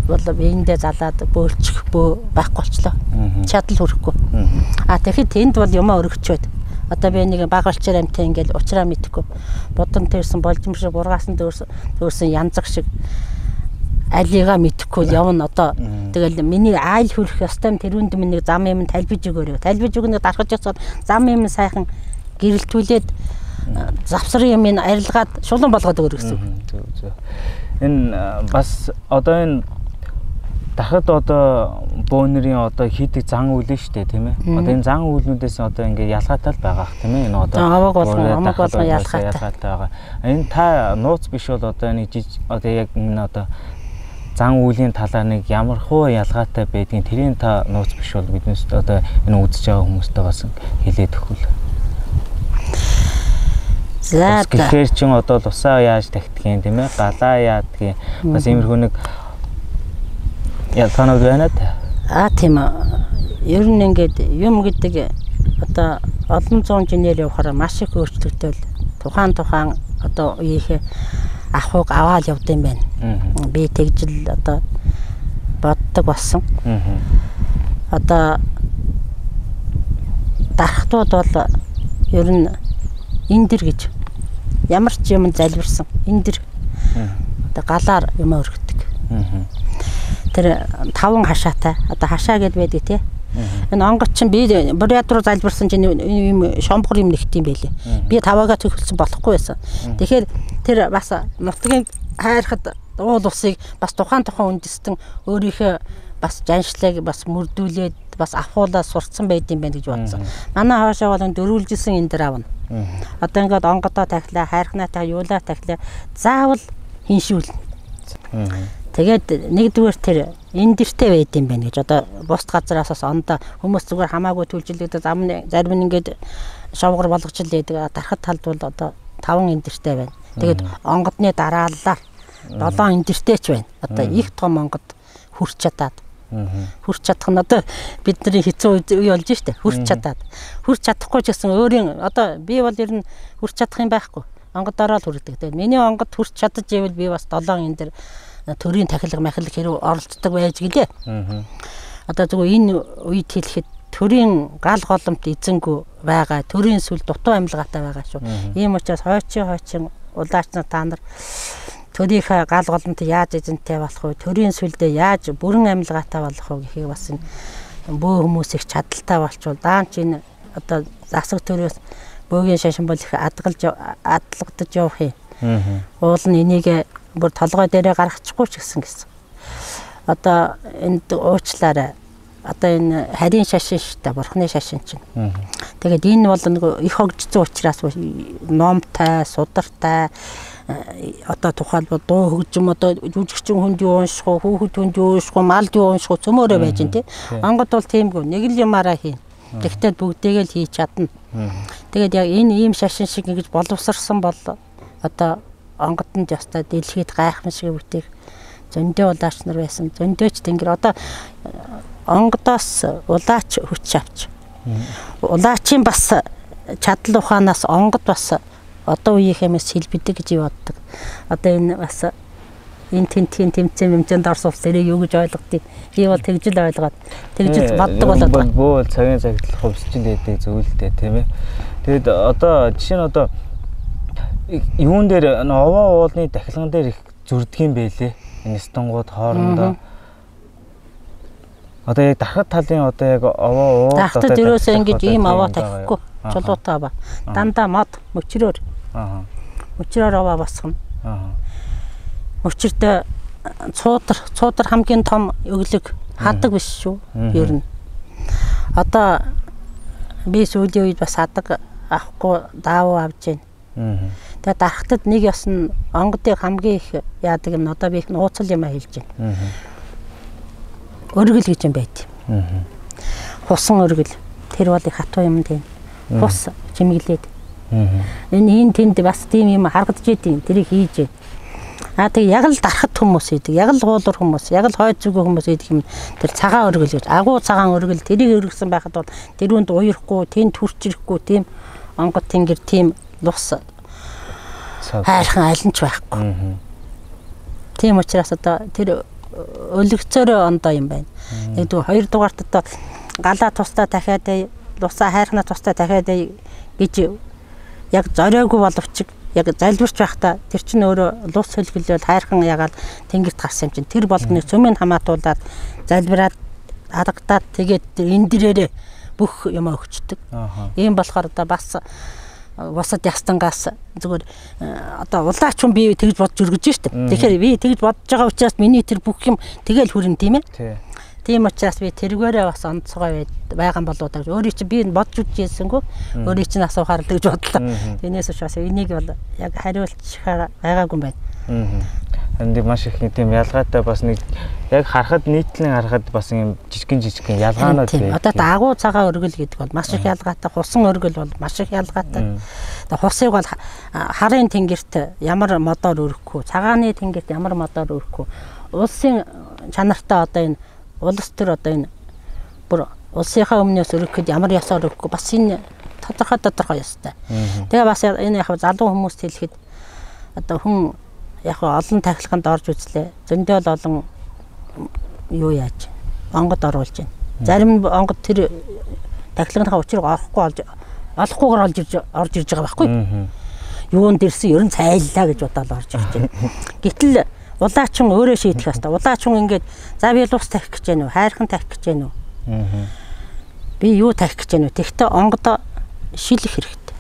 бол биендээ залаад бөөлчих бөө байхгүй болчлоо. Чадал хүрэхгүй. А тэгэхэд тэнд бол юмаа өргөчөөд одоо би нэг баг алчаар амтай ингээл уучраа мэдэхгүй. Будан тэрсэн болжим шиг бургаасан дөрсөн янзаг шиг алигаа мэдэхгүй явна одоо. Тэгэл миний айл хүрэх ёстой тэрүүнд минь нэг зам юм талбиж өгөөрэй. Талбиж өгнө дархаж явцаад зам юм сайхан гэрэлтүүлээд завсрын юм ин арилгаад шулуун болгоод өгөр гэсэн. Зөв зөв. Энэ бас одоо энэ дахад одоо бөөнөрийн одоо хийдэг зан үйл нь шүү дээ тийм ээ. Одоо энэ зан үйлнүүдээс одоо ингээ ялгаатай л байгаа х тийм ээ. Энэ одоо овог болгон омог болгон ялгаатай байгаа. Энэ та нууц биш бол одоо нэг жиж одоо яг энэ одоо зан үйлийн талаар нэг ямар хуу ялгаатай байдгийг тэрийн та нууц биш бол биднээс одоо энэ үзэж байгаа хүмүүстээ бас хэлээд өгвөл. За тэгэхээр чин одоо лусаа яаж тагтгийн тийм ээ, галаа яадгийн бас иймэрхүү нэг ялгаанууд байна та. Аа тийм ээ. Ер нь ингээд юм гэдэг одоо олон зуун жилээр явахаараа маш их өөрчлөгдөөл тухайн одоо үеийнхээ ахуйг аваад явд юм байна. Би тэгжил одоо боддог болсон. Одоо дархтууд бол ер нь эндэр гэж ямар ч юм залбирсан эндэр одоо галаар юм өргөдөг. Тэр таван хашаатай одоо хашаа гэд байдаг тий. Энэ онгоц чинь би Бурят руу залбирсан чинь юм шомбогор юм нэгт юм байлээ. Би таваагаа төхөлсөн болохгүй байсан. Тэгэхээр тэр бас нутгийн хайрхад уул усыг бас тухайн үндэстэн өөрийнхөө бас жаншлыг бас мөрдүүлээд бас авахуулаад сурцсан байд юм байна гэж бодсон. Манай хоошоо бол дөрвөлжилсэн эндэр авна. Одоо ингээд онгодоо тахлаа, хайрхнаа юулаа тахлаа заавал хиншүүлнэ. Тэгээд нэгдүгээр тэр эндэртэй байд юм байна гэж одоо бусд газараас бас ондоо хүмүүс зүгээр хамаагүй төлжилдэг зам зарим нь ингээд шовгор болгож л байдаг. Дархат талд бол одоо 5 эндэртэй байна. Тэгээд онгодны дарааллаар 7 эндэртэй ч байна. Одоо их том онгод хүрч чадаад. Хүрч чадах нь одоо бидний хэцүү үе болж штэ. Хүрч чадаад. Хүрч чадахгүй ч гэсэн өөрийн одоо би бол ер нь хүрч чадах юм байхгүй. Онгодороо л хүрдэг. Тэгээд миний онгод хүрч чадаж ивэл би бас 7 эндэр төрийн тахилга махилга хэрэг оролцдог байж гэлээ. Одоо зүгээр энэ үед хэлэхэд төрийн гал голомт эзэнгүй байгаа, төрийн сүл дутуу амьлгаатай байгаа шүү. Ийм учраас хойчин улаач нар та нар төрийнхээ гал голомт яаж эзэнтэй болох вэ? Төрийн сүлдээ яаж бүрэн амьлгаатай болох вэ гэхийг бас энэ бөө хүмүүс их чадaltaй болчвол даамч энэ одоо засаг төрөөс бөөгийн шашин бол их адалгадаж явах юм. Уул нь энийг бүр толгой дээрээ гаргачихгүй ч гэсэн гэсэн. Одоо энд уучлаарай. Одоо энэ харийн шашин шүү дээ, бурхны шашин чинь. Тэгээд энэ бол нэг их хогжсон учраас номтой, судартай одоо тухайлбал дуу хөгжим одоо жүжигчин хүнд юу унших уу, хүүхэд хүнд юу унших уу, малд юу унших уу цөмөөрөө байж гин тий. Онгод бол тиймгүй нэг л юмараа хийн. Тэгтээ бүгдийг л хийж чадна. Тэгээд яг энэ ийм шашин шиг ингэж боловсрсон бол одоо онгодонд ёстой дэлхийд гайхамшиг бүтээх зөндөө улаач нар байсан. Зөндөөч тэнгэр одоо онгодоос улаач хүч авч. Улаачийн бас чадал ухаанаас онгод бас одоо үеийнхээс хэлбэдэг гэж боддог. Одоо энэ бас энэ тентхийн тэмцээн хэмжээнд орсон улс тэрийг юу гэж ойлгодгийг би бол тэгж л ойлгоод тэгж л боддог болоод байна. Бөө бол цагийн цагтл хувьсчил байдаг зүйл л дээ, тийм ээ. Тэгэд одоо жишээ нь одоо юун дээр овоо уулны дахилган дээр их зүрдэг юм бэлээ. Энэ стангууд хоорондоо. Одоо яг дархат талын одоо яг овоо уул одоо ерөөсөө ингэж ийм овоо тавихгүй. Чулуутай овоо. Дандаа мод мөчрөөр. Аа. Мөчрөөр овоо босгоно. Аа. Мөчрдөө цуудар хамгийн том өглөг хадаг биш шүү. Ер нь. Одоо би сүүлийн үед бас хадаг авахгүй даавуу авч байна. Тэгээ дархтад нэг ёс нь онгодыг хамгийн их яадаг юм. Одоо би их нууцл юм а хэлж байна. Өргөл гэж юм байт. Хусан өргөл. Тэр бол их хатуу юм тийм. Хус чимэглээд. Энэ тэнд бас тийм юм харагдаж идэв. Тэрийг хийж. Аа тэг яг л дархат хүмүүс идэг. Яг л гуулур хүмүүс, яг л хойд зүгэн хүмүүс идэх юм. Тэр цагаан өргөл гэж. Агуу цагаан өргөл тэрийг өргөсөн байхад бол тэрүүнд уярахгүй, тэнд төрч ирэхгүй тийм онгод тэнгэр тийм лус хайрхан аль нь ч байхгүй. Тийм учраас одоо тэр өлөгцөөрөө ондоо юм байна. Нэгдүгээр, хоёрдугаарт одоо галаа тусдаа дахиад лусаа хайрхнаа тусдаа дахиад гэж яг зориогүй боловч яг залбирч байхдаа тэр чинь өөрөө лус хөлгөлөөл хайрхан ягаал тэнгэрт гарсан юм чинь тэр болгоныг цөмийг хамаатуулаад залбираад адагдаад тэгээд энэ дээрээ бүх юм өгчдөг. Ийм болохоор одоо бас бусад ястангаас зүгээр одоо улаач хүн би тэгж бодож өргөж штэ. Тэгэхээр би тэгж бодож байгаа учраас миний тэр бүх юм тэгэл хүрэн тийм ээ. Тийм учраас би тэргээрээ бас онцгой байгаа болоо гэж өөрийн чинь би бодож үзчихсэнгүй өөрийн чинь асуухаар л гэж бодлоо. Тэрнээс учраас энийг бол яг хариулчихаар байгаагүй юм байна. Энд маш их тийм ялгаатай бас нэг яг харахад нийтлэн харахад бас юм жижигэн ялгаанууд байдаг. Одоо агуу цагаан өргөл гэдэг бол маш их ялгаатай, хусан өргөл бол маш их ялгаатай. Одоо хусыг бол харын тэнгэрт ямар модоор өрөхгүй, цагааны тэнгэрт ямар модоор өрөхгүй. Улсын чанартай одоо энэ улс төр одоо энэ бүр улсынхаа өмнөөс өргөхөд ямар ёсоор өргөхгүй бас энэ тодорхой ёстой. Тэгээ бас энэ яг залуу хүмүүст хэлэхэд одоо хүн яг олон тахилганд орж үзлээ. Зөндөө л олон юу яаж онгод оруулж байна. Зарим нь онгод тэр тахилганыхаа учрыг орохгүй олж олохгүйгээр орж ирж байгаа байхгүй. Юунд ирсэн ер нь цайллаа гэж бодоод орж ирж байна. Гэтэл улаачин өөрөө шийдэх ёстой. Улаачин ингээд за би лус тавих гэж байна уу? Хайрхан тавих гэж байна уу? Би юу тавих гэж байна уу? Тэгтээ онгодоо шилэх хэрэгтэй.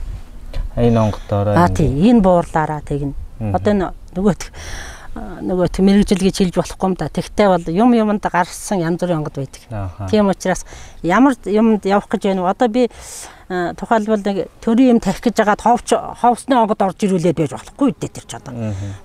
Энэ онгодоороо. Аа тий, энэ буурлаараа тэгнэ. Одоо энэ нөгөө мэргэжил гэж хэлж болохгүй юм да. Тэгтээ бол юм юмд гарсан янз бүрийн онгод байдаг. Тийм учраас ямар юмд явах гэж байна вэ? Одоо би тухайлбал нэг төрийн юм тавих гэж байгаа ховсны онгод орж ирүүлээд байж болохгүй үү тэр ч одоо.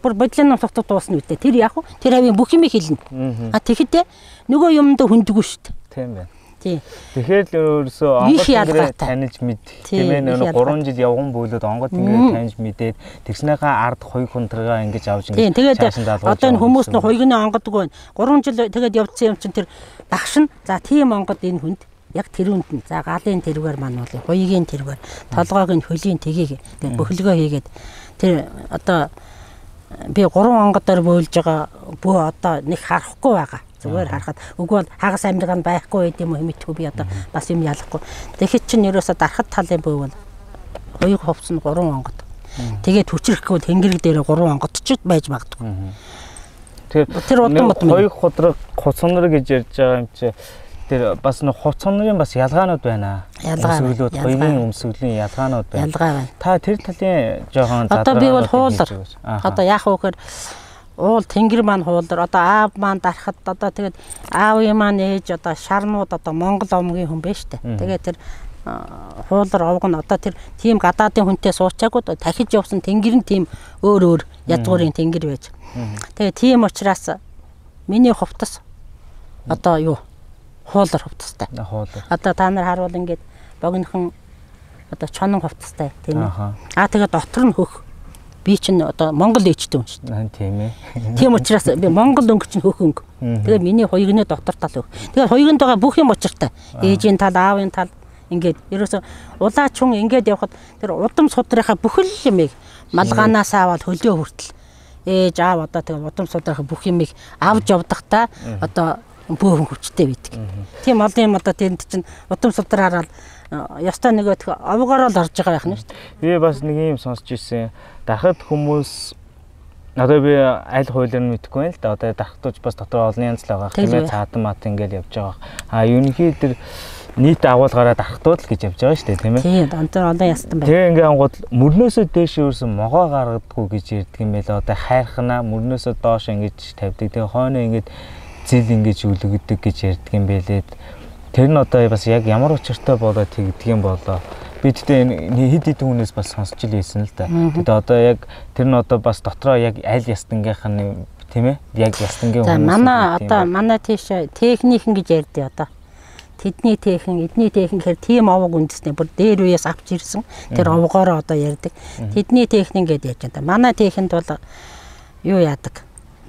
Бүр бодлын ном сутуу дуусна үү тэр яг уу тэр авийн бүх юмыг хэлнэ. А тэгэхдээ нөгөө юмд хүндэггүй шүү дээ. Тийм байна. Тийм. Тэгэхээр л өөрөөсөө онгод тэнгэрээ таньж мэдэх тийм ээ нөгөө 3 жил явган бөөлөд онгод тэнгэрээ таньж мэдээд тэгснийхаа ард хуйг хунтрага ингэж авч ингэж тэгээд одоо энэ хүмүүс нь хуйгны онгодгүй байна. 3 жил тэгээд явдсан юм чинь тэр багш нь за тийм онгод энэ хүнд яг тэрүүнд нь за галын тэргээр маань бол хуйгийн тэргээр толгойг нь хөлийн тгийг тэгээд бөхлөгөө хийгээд тэр одоо би 3 онгодоор бөөлж байгаа бөө одоо нэг харахгүй байгаа. Зүгээр харахад үгүй бол хагас амирга нь байхгүй байд юм уу хэмэтгүй би одоо бас юм ялахгүй. Тэгэхэд чинь ерөөсө дархат талын бөө бол хуйг хувцс нь 3 онгод. Тэгээд хүчрэхгүй тэнгэрэг дээр 3 онгод ч байж магадгүй. Тэр удам бодмын хуйг худраг хуцнар гэж ярьж байгаа юм чи тэр бас нэг хувцснарын бас ялгаанууд байна. Өмсгөлүүд хуйгийн өмсгөлийн ялгаанууд байна. Ялгаа байна. Та тэр талын жоохон задраа. Одоо би бол хуулар. Одоо яах вэ гэхээр уул тэнгэр маань хуулар одоо аав маань дарахад одоо тэгээд аавын маань ээж одоо шарнууд одоо Монгол овгийн хүн байна штэ. Тэгээд тэр хуулар овг нь одоо тэр тийм гадаадын хүнтэй суучаагүй дахиж явсан тэнгэр нь тийм өөр өөр язгуурын тэнгэр байж. Тэгээд тийм учраас миний хувцас одоо юу хуулар хувцастай. Одоо та нар харуул ингээд богинохон одоо чонон хувцастай тийм ээ. Аа тэгээд дотор нь хөх. Би чинь одоо Монгол ээжтэй хүн шүү дээ. Тийм ээ. Тийм учраас би Монгол өнгө чинь хөх өнгө. Тэгээ миний хуйгны дотор тал хөх. Тэгээ хуйганд байгаа бүх юм учиртай. Ээжийн тал, аавын тал ингээд ерөөсө улаач хүн ингээд явхад тэр удам судрынхаа бүхэл юмыг малгаанаас аваад хөлөө хүртэл ээж аав одоо тэгээ удам судрынхаа бүх юмыг авч явдахдаа одоо бөөхөн хүчтэй байдаг. Тийм олон юм одоо тэнд чинь удам судраараа ёстой нөгөө овгороо л орж байгаа байх нь шүү дээ. Би бас нэг юм сонсч ирсэн. Дахад хүмүүс одоо би аль хуулиар нь мэдэхгүй байна л да. Одоо дахтууч бас дотор олон янз л байгаа. Тийм ээ, цаадан мат ингээл явж байгаа. А ерөнхий тэр нийт агуулгаараа дарахтууд л гэж явж байгаа шүү дээ, тийм ээ. Тийм, дандаа олон ястан байна. Тэгээ ингээ ангууд мөрнөөсөө дээш ерөөсөн могоо гаргадаггүй гэж ярьдаг юм байлаа. Одоо хайрхана мөрнөөсөө доош ингэж тавьдаг. Тэгээ хойноо ингэж зэл ингэж үлгэдэг гэж ярьдаг юм байлээ. Тэр нь одоо бас яг ямар учиртай болоо тэгдэг юм болоо. Би тэгтээ хэд хэдэн хүнээс бас сонсч ил байсан л да. Тэгээд одоо яг тэр нь одоо бас дотроо яг аль ястангийнх нь тийм ээ? Яг ястангийн хүмүүс. Манай одоо манай тийш техникэн гэж ярьдээ одоо. Тэдний техник, эдний техник гэхээр тийм овог үндэсний бүр дээр үеэс авч ирсэн. Тэр овгоороо одоо ярьдаг. Тэдний техник гэдээ ярьж байна. Манай техникд бол юу яадаг?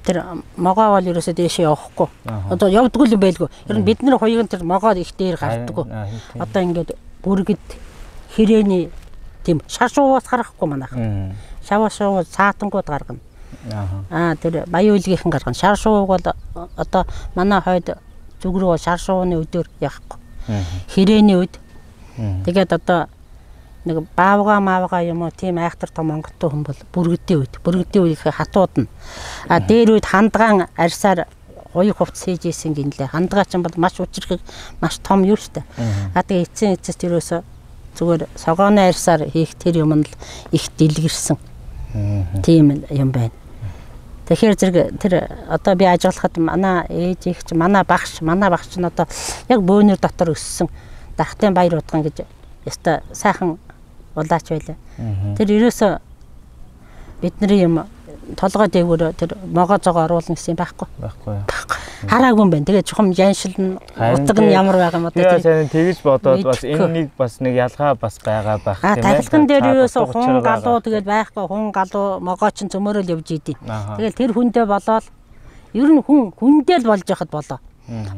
Тэр могоо бол ерөөсөө дээшээ явахгүй. Одоо явдгүй юм байлгүй. Ер нь бид нар хоёрын тэр могоо их дээр гардаггүй. Одоо ингээд бүргэд хэрээний тийм шар шувуус гаргахгүй манайх. Шаваа шувуу цаатангууд гаргана. Аа тэр баян үлгийнхэн гаргана. Шар шувууг бол одоо манай хойд зүг рүү шар шувууны өдөр явахгүй. Хэрээний үед. Тэгээд одоо нэг баавга маавга юм уу тийм айхтар том онготтой хүн бол бүргэдийн үед. Бүргэдийн үеийнхээ хатууд нь. А дээр үед хандгаан арьсаар уяг хувцс хийж исэн гинлээ. Хандгаа чинь бол маш учирхэг, маш том юу штэ. А тэгээ эцсийн эцэст ерөөсөө зүгээр согооны арьсаар хийх тэр юм нь л их дэлгэрсэн. Тийм юм байна. Тэгэхээр зэрэг тэр одоо би ажиглахад манай ээж их чи манай багш нь одоо яг бөөнөр дотор өссөн Дархтын баяр удган гэж ёстой сайхан улаач байлаа. Тэр ерөөсөө бидний юм толгой дээгүүр тэр могоо зогоо оруулна гэсэн юм байхгүй. Байхгүй. Хараагүй юм байна. Тэгээ чухам яншил нь утга нь ямар байгаа юм одоо тэр тэгж бодоод бас энэ нэг бас нэг ялгаа бас байгаа байх тийм ээ. Тахилган дээр ерөөсөө хун галуу тэгэл байхгүй. Хун галуу могоо чинь цөмөрөөл явж идэв. Тэгэл тэр хүндээ болоод ер нь хүн хүндээ л болж яхад болоо.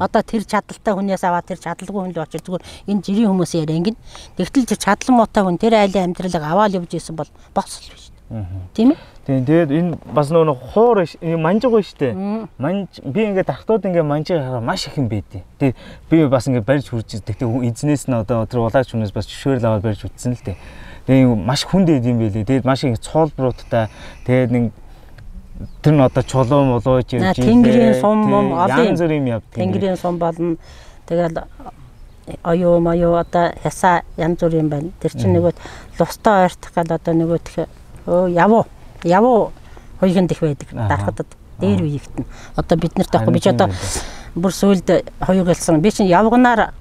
Одоо тэр чадaltaй хүнээс аваад тэр чадалгүй хүн л очиж зүгээр энэ жирийн хүмүүс яриа ингэн. Тэгтэл тэр чадал муутай хүн тэр айлын амьдралыг аваад явж исэн бол босол биш. Тийм ээ? Тийм. Тэгээд энэ бас нөгөө хуур манжиг байна шүү дээ. Манж би ингээд дархтууд ингээд манжиг хараа маш их юм байдیں۔ Тэгээд би бас ингээд барьж хурж тэгтээ эзнээс нь одоо тэр улаач хүнээс бас зөвшөөрөл аваад барьж үтсэн л дээ. Тэгээд маш хүнд байд юм байлээ. Тэгээд маш их цоолбруудтай тэгээд нэг тэр нь одоо чулуу мулууж явж ийлээ. Тэнгэрийн сум мум олон янз бүр юм явдаг. Тэнгэрийн сум болно. Тэгэл оюу моюу одоо хясаа янз бүр юм байна. Тэр чинь нөгөө лустай ойртох гал одоо нөгөөх өө явуу хуйганд их байдаг. Дархадад дээр үеигтэн. Одоо бид нарт байхгүй би ч одоо бүр сүүлд хуйгалсан. Би чинь явганаар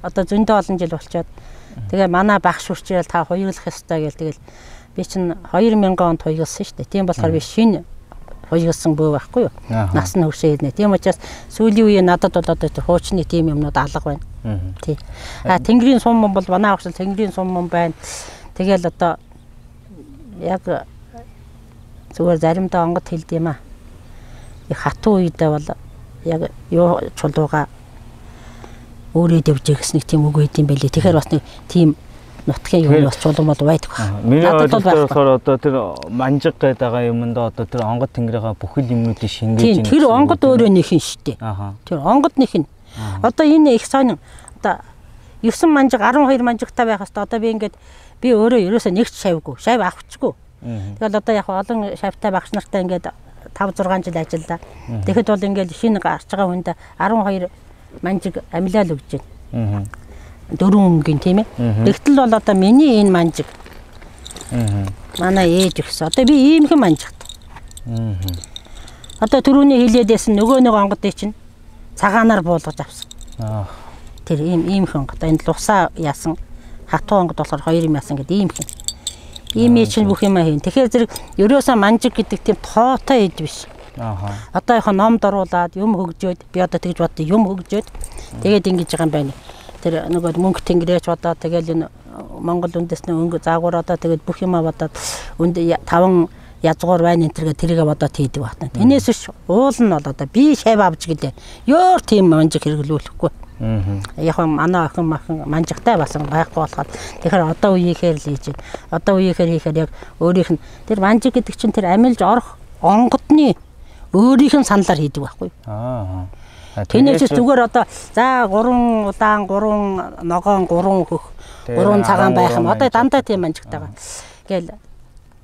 одоо зөндөө олон жил болчоод тэгээ манай багш үрчээл та хуйгалах ёстой гэл тэгэл би чинь 2000 онд хуйгалсан шүү дээ. Тийм болохоор би шинэ хуйгалсан бөө байхгүй юу? Нас нь хөвшөө ирнэ. Тийм учраас сүүлийн үеийн надад бол одоо тэр хуучны тийм юмнууд алга байна. Тий. А Тэнгэрийн сум мөн бол манай багш Тэнгэрийн сум мөн байна. Тэгэл одоо яг зүгээр заримдаа онгод хэлд юм аа. Их хатуу үедээ бол яг юу чулууга өөрөө дэвжээ гэсэн нэг тийм үг байд юм байлээ. Тэгэхээр бас нэг тийм нутгийн юм бас чулуу мол байдаг баг. Миний ойлголтоор болохоор одоо тэр манжиг гэдэг байгаа юмд одоо тэр онгод тэнгэрийнхаа бүхэл юмнуудыг шингээж ийн. Тэр онгод өөрөө нэх юм шүү дээ. Тэр онгод нэх нь. Одоо энэ их сонин одоо 9 манжиг 12 манжигтай байх хэвээр одоо би ингээд би өөрөө ерөөсөө нэг ч шавгүй. Шав авчихгүй. Тэгэл одоо яг олон шавтай багш нартай ингээд 5 6 жил ажиллаа. Тэгэхэд бол ингээд шинэ гарч байгаа хүнд 12 манжиг амилаал өгч байна. Дөрвөн өнгийн тийм ээ. Тэгтэл бол одоо миний энэ манжиг. Манай ээж өгсөн. Одоо би иймхэн манжигт. Одоо түрүүний хилээд байсан нөгөө нэг онгодыг чинь цагаанаар буулгаж авсан. Тэр иймхэн онгод. Энэ лусаа яасан хатуу онгод болохоор хоёр юм яасан гэдэг иймхэн. Ийм чинь бүх юм хийн. Тэгэхээр зэрэг ерөөсөө манжиг гэдэг тийм тоотой эд биш. Одоо яг номд оруулаад юм хөгжөөд би одоо тэгж бодъё юм хөгжөөд тэгээд ингэж байгаа юм байна. Тэр нөгөө мөнгө тэнгэрээч бодоо тэгэл энэ Монгол үндэсний өнгө заагуур одоо тэгээд бүх юм бодоод үнд 5 язгуур байна энэ тэргээ тэрийгэ бодоод хийдэг байна. Тэрнээс биш уул нь бол одоо би шав авч гэлээ. Өөр тийм манжиг хэрэглүүлэхгүй. Яг манай охин махан манжигтай бас байхгүй болохоор тэгэхээр одоо үеийнхээр л хийж байна. Одоо үеийнхээр хийхээр яг өөрийнх нь тэр манжиг гэдэг чинь тэр амилж орох онгодны өөрийнх нь саналаар хийдэг байхгүй. Аа. Тэрнээс зүгээр одоо за 3 улаан, 3 ногоон, 3 хөх, 3 цагаан байх юм. Одоо дандаа тийм манжигтай байгаа. Гээл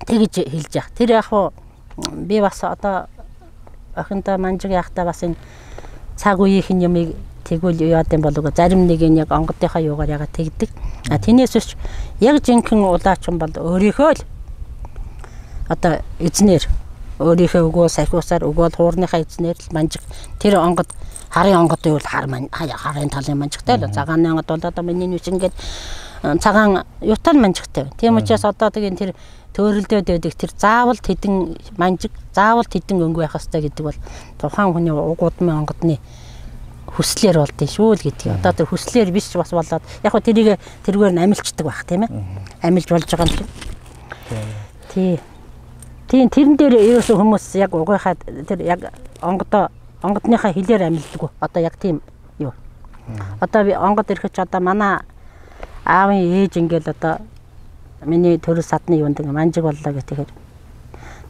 тэгж хэлж яах. Тэр яг хуу би бас одоо охиндоо манжиг яахтаа бас энэ цаг үеийнх нь юмыг тэгвэл яад юм болов зарим нэг нь яг онгодынхаа юугаар яга тэгдэг. А тэрнээс биш яг жинхэнэ улаачин бол өөрийнхөө л одоо эзнэр өөрийнхөө өгөө сахиусаар өгөөл хуурныхаа эзнэр л манжиг тэр онгод харын онгод байвал харын талын манжигтай л цагааны онгод бол одоо миний нүч ингээд цагаан юутай манжигтай байна. Тийм учраас одоо тийм тэр төөрөлдөөд байдаг тэр заавал тэдэн манжиг заавал тэдэн өнгө байх ёстой гэдэг бол тухайн хүний уг удмын онгодны хүслээр болдсон шүү л гэдэг. Одоо тэр хүслээр биш бас болоод яг хөө тэрийг тэргээр нь амилчдаг байх тийм ээ. Амилж болж байгаа юм шиг. Тий. Тийм тэрэн дээр ерөөсөө хүмүүс яг угийнхаа тэр яг онгодоо онгодныхаа хилээр амилдаггүй. Одоо яг тийм юу. Одоо би онгод ирэхэд ч одоо манай аавын ээж ингээл одоо миний төрөл садны юунд ингээ манжиг боллоо гэх тэгэхээр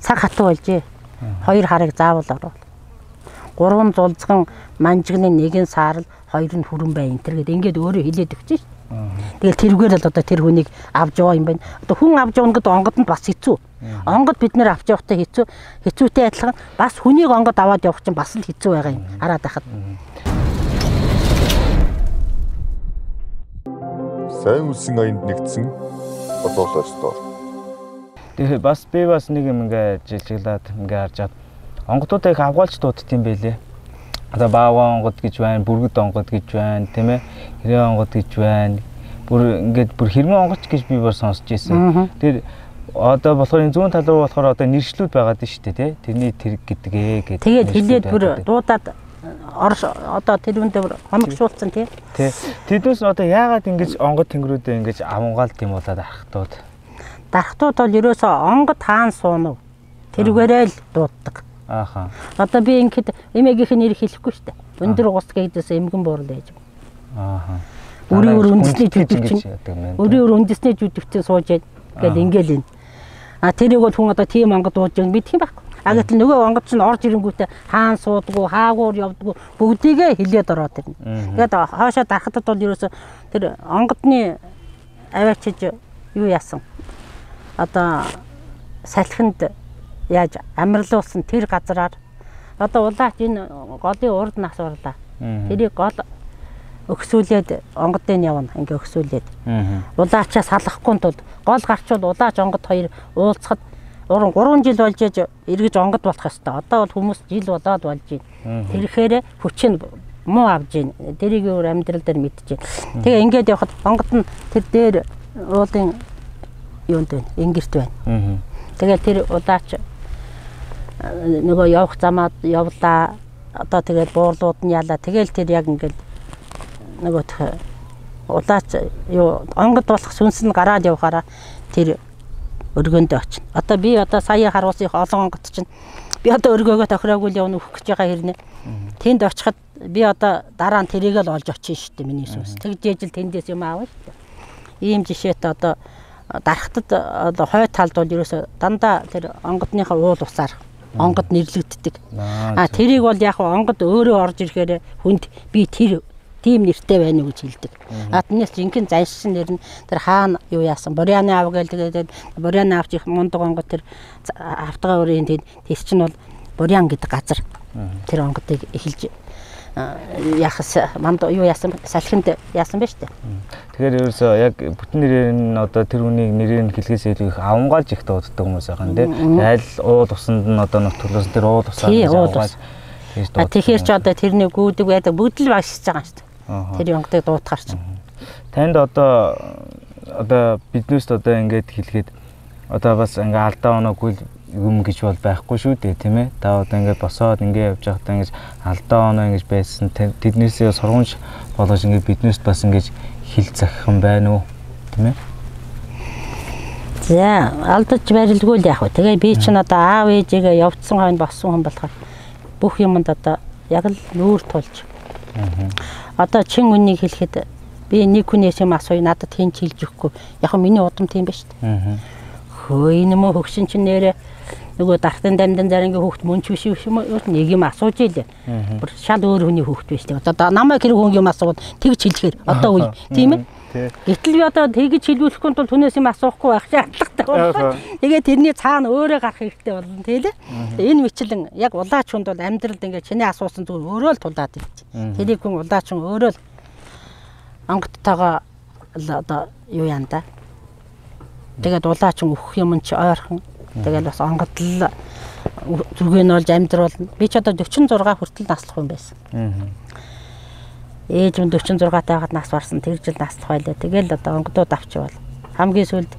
цаг хатуу болжээ. Хоёр харыг заавал орвол. 3 зулцхан манжигны нэг нь саарл, хоёр нь хүрэн бай энэ төр гээд ингээд өөрөө хилээд өгч шээ. Тэгэл тэрүүгээр л одоо тэр хүнийг авч яваа юм байна. Одоо хүн авч явна гэдэг онгод нь бас хэцүү. Онгод бид нэр авч явахтай хэцүү. Хэцүүтэй адилхан бас хүнийг онгод аваад явах чинь бас л хэцүү байгаа юм. Хараад байхад. Сайн үлсэн аянд нэгдсэн Болоолоо стор. Тэгээ бас би бас нэг юм ингээ жилжиглаад ингээ харж чад онгодуудаа их авгаалж дуудд юм байлээ. Одоо баавгай онгод гэж байна, бүргэд онгод гэж байна, тийм ээ. Хэрээ онгод гэж байна. Бүр ингээд бүр хэрмэн онгоч гэж би бүр сонсч ирсэн. Тэр одоо болохоор энэ зүүн тал руу болохоор одоо нэршлүүд байгаад нь шүү дээ, тий. Тэрний тэр гэдгээ гэдэг. Тэгээд хилээд бүр дуудаад одоо тэр үндэ бүр хомгшуулсан тий. Тий. Тэднээс одоо яагаад ингэж онгод тэнгэрүүдээ ингэж авангаалд юм болоод дарахтууд. Дарахтууд бол ерөөсөө онгод хаан суунав. Тэргээрээ л дууддаг. Ааха. Одоо би ингээд эмээгийнх нь нэр хэлэхгүй шүү дээ. Өндөр гус гэдээс эмгэн буурал ээж. Ааха. Өрийн өр үндэсний жүжигчин. Өрийн өр үндэсний жүжигчин сууж яад гэл ингээл энэ. А тэрийг бол хүн одоо тийм онгод дуудаж байгааг мэдэх юм байхгүй. А гэтэл нөгөө онгод чинь орж ирэнгүүтээ хаан суудгүй, хаагуур явдггүй бүгдийгээ хилээд ороод ирнэ. Тэгээд хоошоо дарахтад бол ерөөсө тэр онгодны аваачиж юу яасан? Одоо салхинд яаж амарлуулсан тэр газраар одоо улаач энэ голын урд нас урлаа. Тэрийг гол өгсүүлээд онгодын явна ингээ өгсүүлээд. Улаачаа салахгүй тул гол гарчвал улаач онгод хоёр уулзахад 3 жил болж ээж эргэж онгод болох ёстой. Одоо бол хүмүүс жил болоод болж байна. Тэрхээр хүч нь муу авж байна. Тэрийг өөр амьдрал дээр мэдэж байна. Тэгээ ингээд явхад онгод нь тэр дээр уулын юунд байна? Ингэрт байна. Тэгээ тэр улаач нөгөө явах замаад явлаа. Одоо тэгээд буурлууд нь ялаа. Тэгэл тэр яг ингээд нөгөөх улаач юу онгод болох сүнс нь гараад явахаараа тэр өргөндөө очино. Одоо би одоо сая харуулсан их олон онгод чинь би одоо өргөөгөө тохироогүй л явна өөх гэж байгаа хэрнээ. Тэнд очиход би одоо дараа нь тэрийг л олж очино шүү дээ миний сүнс. Тэгж ээжл тэндээс юм аавна шүү дээ. Ийм жишээтэй одоо дарахтад одоо хой талд бол ерөөсө дандаа тэр онгодныхаа уул усаар онгод нэрлэгддэг. А тэрийг бол яг онгод өөрөө орж ирэхээр хүнд би тэр тийм нэртэй байна уу гэж хэлдэг. А тэрнээс жинхэнэ заншин нэр нь тэр хаана юу яасан Буряны аав гээл тэгээд Буряны аавч их мундаг онгод тэр автгаа өрийн тэр чинь бол Бурян гэдэг газар тэр онгодыг эхэлж яхас манд юу яасан салхинд яасан бэ штэ. Тэгэхээр ерөөсөө яг бүтэн нэрээр нь одоо тэр хүнийг нэрээр нь хэлхээс илүү их авангаалж их дууддаг хүмүүс байгаа юм тий. Айл уул усанд нь одоо нутглуулсан тэр уул усаар авангаалж хийж дууддаг. Тэгэхээр ч одоо тэрний гүйдэг байдаг бүгд л багшиж байгаа юм штэ. Тэр онгодыг дуудахар чинь. Танд одоо биднээс одоо ингээд хэлгээд одоо бас ингээ алдаа оноогүй юм гэж бол байхгүй шүү дээ тийм ээ. Та одоо ингээд босоод ингээд явж байхдаа ингэж алдаа оноо ингэж байсан тэднээсээ сургамж болгож ингээд биднээс бас ингэж хил захих юм байна уу тийм ээ. За, алдаж барилгүй л яах вэ? Тэгээ би чинь одоо аав ээжигээ явцсан хойно болсон хүн болохоор бүх юмд одоо яг л нүүр тулж. Одоо чин үннийг хэлэхэд би нэг хүнээс юм асууя, надад хэн ч хэлж өгөхгүй. Яг миний удам тийм байна шүү дээ. Хөө энэ мө хөгшин чинь нэрээ нөгөө дартын дамдан зарангийн хүүхд мөн ч биш юм уу, нэг юм асууж ийлээ. Бүр шал өөр хүний хүүхд биш үү. Одоо намайг хэрэг хүн юм асууд тэгж хэлэхээр одоо үе тийм ээ. Гэтэл би одоо тэгж хэлүүлэхгүй тул хүнээс юм асуухгүй байх шаардлагатай болно. Тэгээ тэрний цаана өөрөө гарах хэрэгтэй болно тийм ээ. Энэ мэтлэн яг улаач хүнд бол амьдралд ингээд чиний асуусан зүйл өөрөө л тулаад ирж. Тэрийг хүн улаач хүн өөрөө л онготтойгоо л одоо юу яана да. Тэгээд улаач хүн өөх юм чи ойрхон. Тэгэл бас онгодлол зүрхээ нь болж амьдруулна. Би ч одоо 46 хүртэл наслах хүн байсан. Ээж минь 46 тайгаад нас барсан, тэр жил наслах байлаа. Тэгэл одоо онгодууд авчивал. Хамгийн сүүлд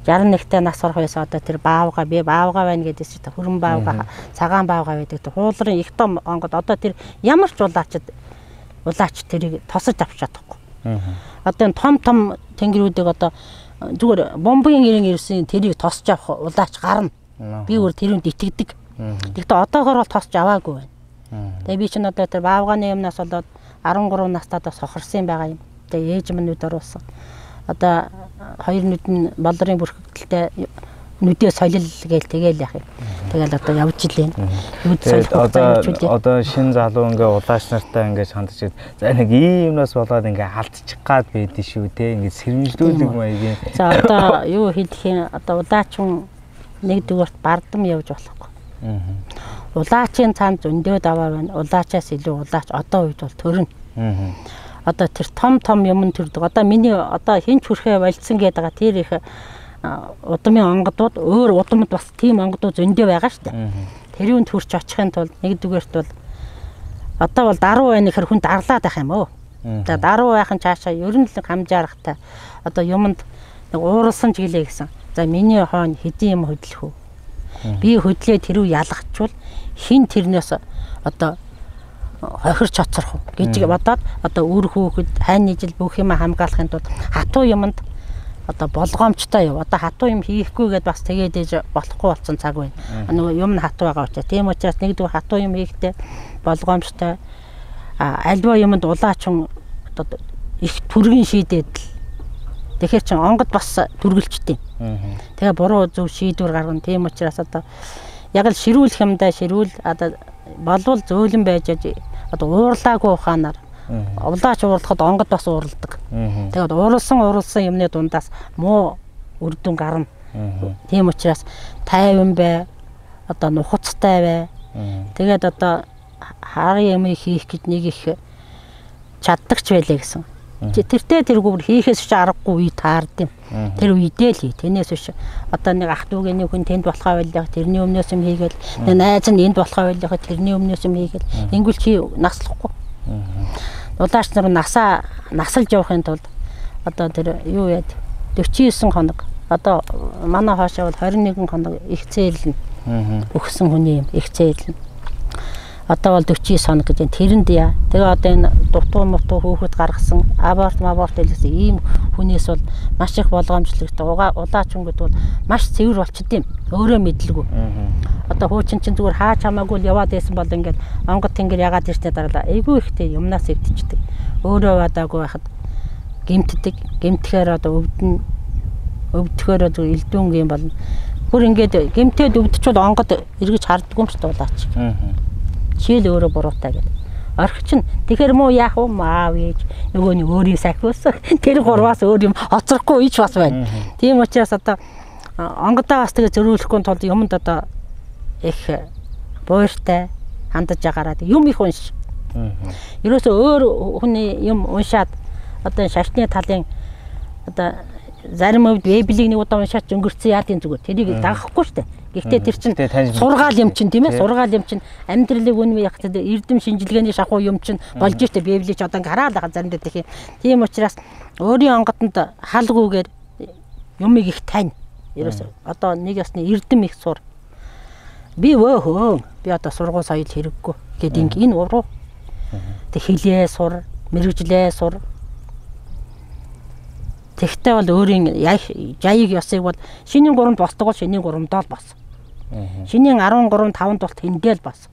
61-тэй нас барах байсан. Одоо тэр баавга, би баавга байна гэдээс чинь хөрөн баавга, цагаан баавга байдаг. Хуулрын их том онгод одоо тэр ямар ч улаач тэрийг тосож авч чадахгүй. Одоо энэ том том тэнгэрүүдийг одоо зүгээр бомбын эрен ирсэн тэрийг тосч авах улаач гарна. Би өөр тэрүүнд итгэдэг. Тэгэхдээ одоогор бол тосч аваагүй байна. Тэгээ би чинь одоо тэр баавганы юмнаас болоод 13 настайд бас хохирсон байгаа юм. Тэгээ ээж минь нүд оруулсан. Одоо хоёр нүд нь болрын бүрхэгдэлтэй нүдээ солил гээл тэгэл яах юм. Тэгэл одоо явж илээ. Нүд солих одоо шин залуу ингээ улаач нартай ингээ хандж за нэг ийм юмнаас болоод ингээ алдчих гад байдэн шүү те. Ингээ сэрэмжлүүлэг маягийн. За одоо юу хэлэх юм, одоо улаачин нэгдүгээрт бардам явж болохгүй. Улаачийн цаанд зөндөө даваа байна. Улаачаас илүү улаач одоо үед бол төрнө. Одоо тэр том том юм төрдөг. Одоо миний одоо хинч хүрхээ болцсон гэдэг байгаа тэр их удмын онгодууд өөр удамд бас тийм онгодууд зөндөө байгаа шүү дээ. Тэрүүнд хүрч очихын тулд нэгдүгээрт бол одоо бол даруй байна гэхэр хүн дарлаад байх юм өө. За даруй байх нь цаашаа ер нь л хамжаарахтай. Одоо юмд нэг ууралсан ч гэлээ гэсэн. За миний хойно хэдийн юм хөдлөх үү? Би хөдлөө тэрүү ялгачвал хин тэрнээс одоо хохирч хоцорох уу гэж бодоод одоо үр хүүхэд хайн нийжил бүх юм хамгаалахын тулд хатуу юмд одоо болгоомжтой яв. Одоо хатуу юм хийхгүй гэдээ бас тэгээд ээж болохгүй болсон цаг байна. Нөгөө юм нь хатуу байгаа учраас. Тийм учраас нэгдүгээр хатуу юм хийхдээ болгоомжтой. Альва юмд улаачин одоо их түргэн шийдээд л. Тэгэхээр чин онгод бас түргэлжтэй. Тэгээ буруу зөв шийдвэр гаргана. Тийм учраас одоо яг л ширүүлэх юмдаа ширүүл, одоо болвол зөөлөн байж одоо уурлаагүй ухаанаар. Улаач уурлахад онгод бас уурладаг. Тэгээд уурлсан юмны дундаас муу үр дүн гарна. Тийм учраас тайван бай, одоо нухацтай бай. Тэгээд одоо харын юм хийх гэж нэг их чаддагч байлаа гэсэн. Тэртээ тэргүй хийхээс ч аргагүй үе таард юм. Тэр үедээ л хий. Тэрнээс биш одоо нэг ах дүүгийн нэг хүн тэнд болохоо байлаа, тэрний өмнөөс юм хийгээл, нэг найз нь энд болохоо байлаа, тэрний өмнөөс юм хийгээл. Ингүүл чи наслахгүй. Улаач нар насаа насалж явахын тулд одоо тэр юу яад 49 хоног одоо манай хоошоо бол 21 хоног их цээлнэ. Өгсөн хүний юм их цээлнэ. Одоо бол 49 хоног гэж тэрэнд яа. Тэгээ одоо энэ дутуу мутуу хөөхөд гаргасан аборт маборт хэлсэн ийм хүнээс бол маш их болгоомжлогтой. Улаач хүн гэдэг бол маш цэвэр болчд юм. Өөрөө мэдлгүй. Одоо хуучин чинь зүгээр хаач хамаагүй л яваад байсан бол ингээд онгод тэнгэр ягаад ирсний дараалал айгүй ихтэй юмнаас эвдчихдэг. Өөрөө бадаагүй байхад гимтдэг. Гимтгэхээр одоо өвдөн, өвдөхөөр зүгээр элдүүн юм болно. Бүр ингээд гимтээд өвдчүүл онгод эргэж харддаггүй юм шүү дээ улаач. Чийл өөрөө буруутай гэдэг. Орхи чинь тэгэхээр муу яах вэ? Аав ээж нөгөө нэг өөрийн сахиулсан. Тэр гурваас өөр юм хоцрохгүй ич бас байна. Тийм учраас одоо онгодоо бас тэгээ зөрүүлэхгүй тулд юмд одоо их буйртай хандаж агараад юм их унш. Ерөөсөө өөр хүний юм уншаад одоо шашны талын одоо зарим хувьд Библийг нэг удаа уншаад өнгөрцөн яадын зүгээр тэрийг дагахгүй шүү дээ. Гэхдээ тэр чинь сургаал юм чинь тийм ээ, сургаал юм чинь амьдралыг үнэн яг тэр эрдэм шинжилгээний шахуу юм чинь болж штэ. Библийг ч одоо ингээ хараал байгаа заримдаа тэх юм. Тийм учраас өөрийн онгодонд халгүйгээр юмыг их тань. Ерөөсөө одоо нэг ясны эрдэм их сур. Би өө би одоо сургууль соёл хэрэггүй гэд ингээ энэ уруу. Тэг хилээ сур, мэрэгжлээ сур. Тэгтээ бол өөрийн жаяг ёсыг бол шинийн 3-нд босдог бол шинийн 3-нд л бос. Шинийн 13 5-нд бол тэндэл бос.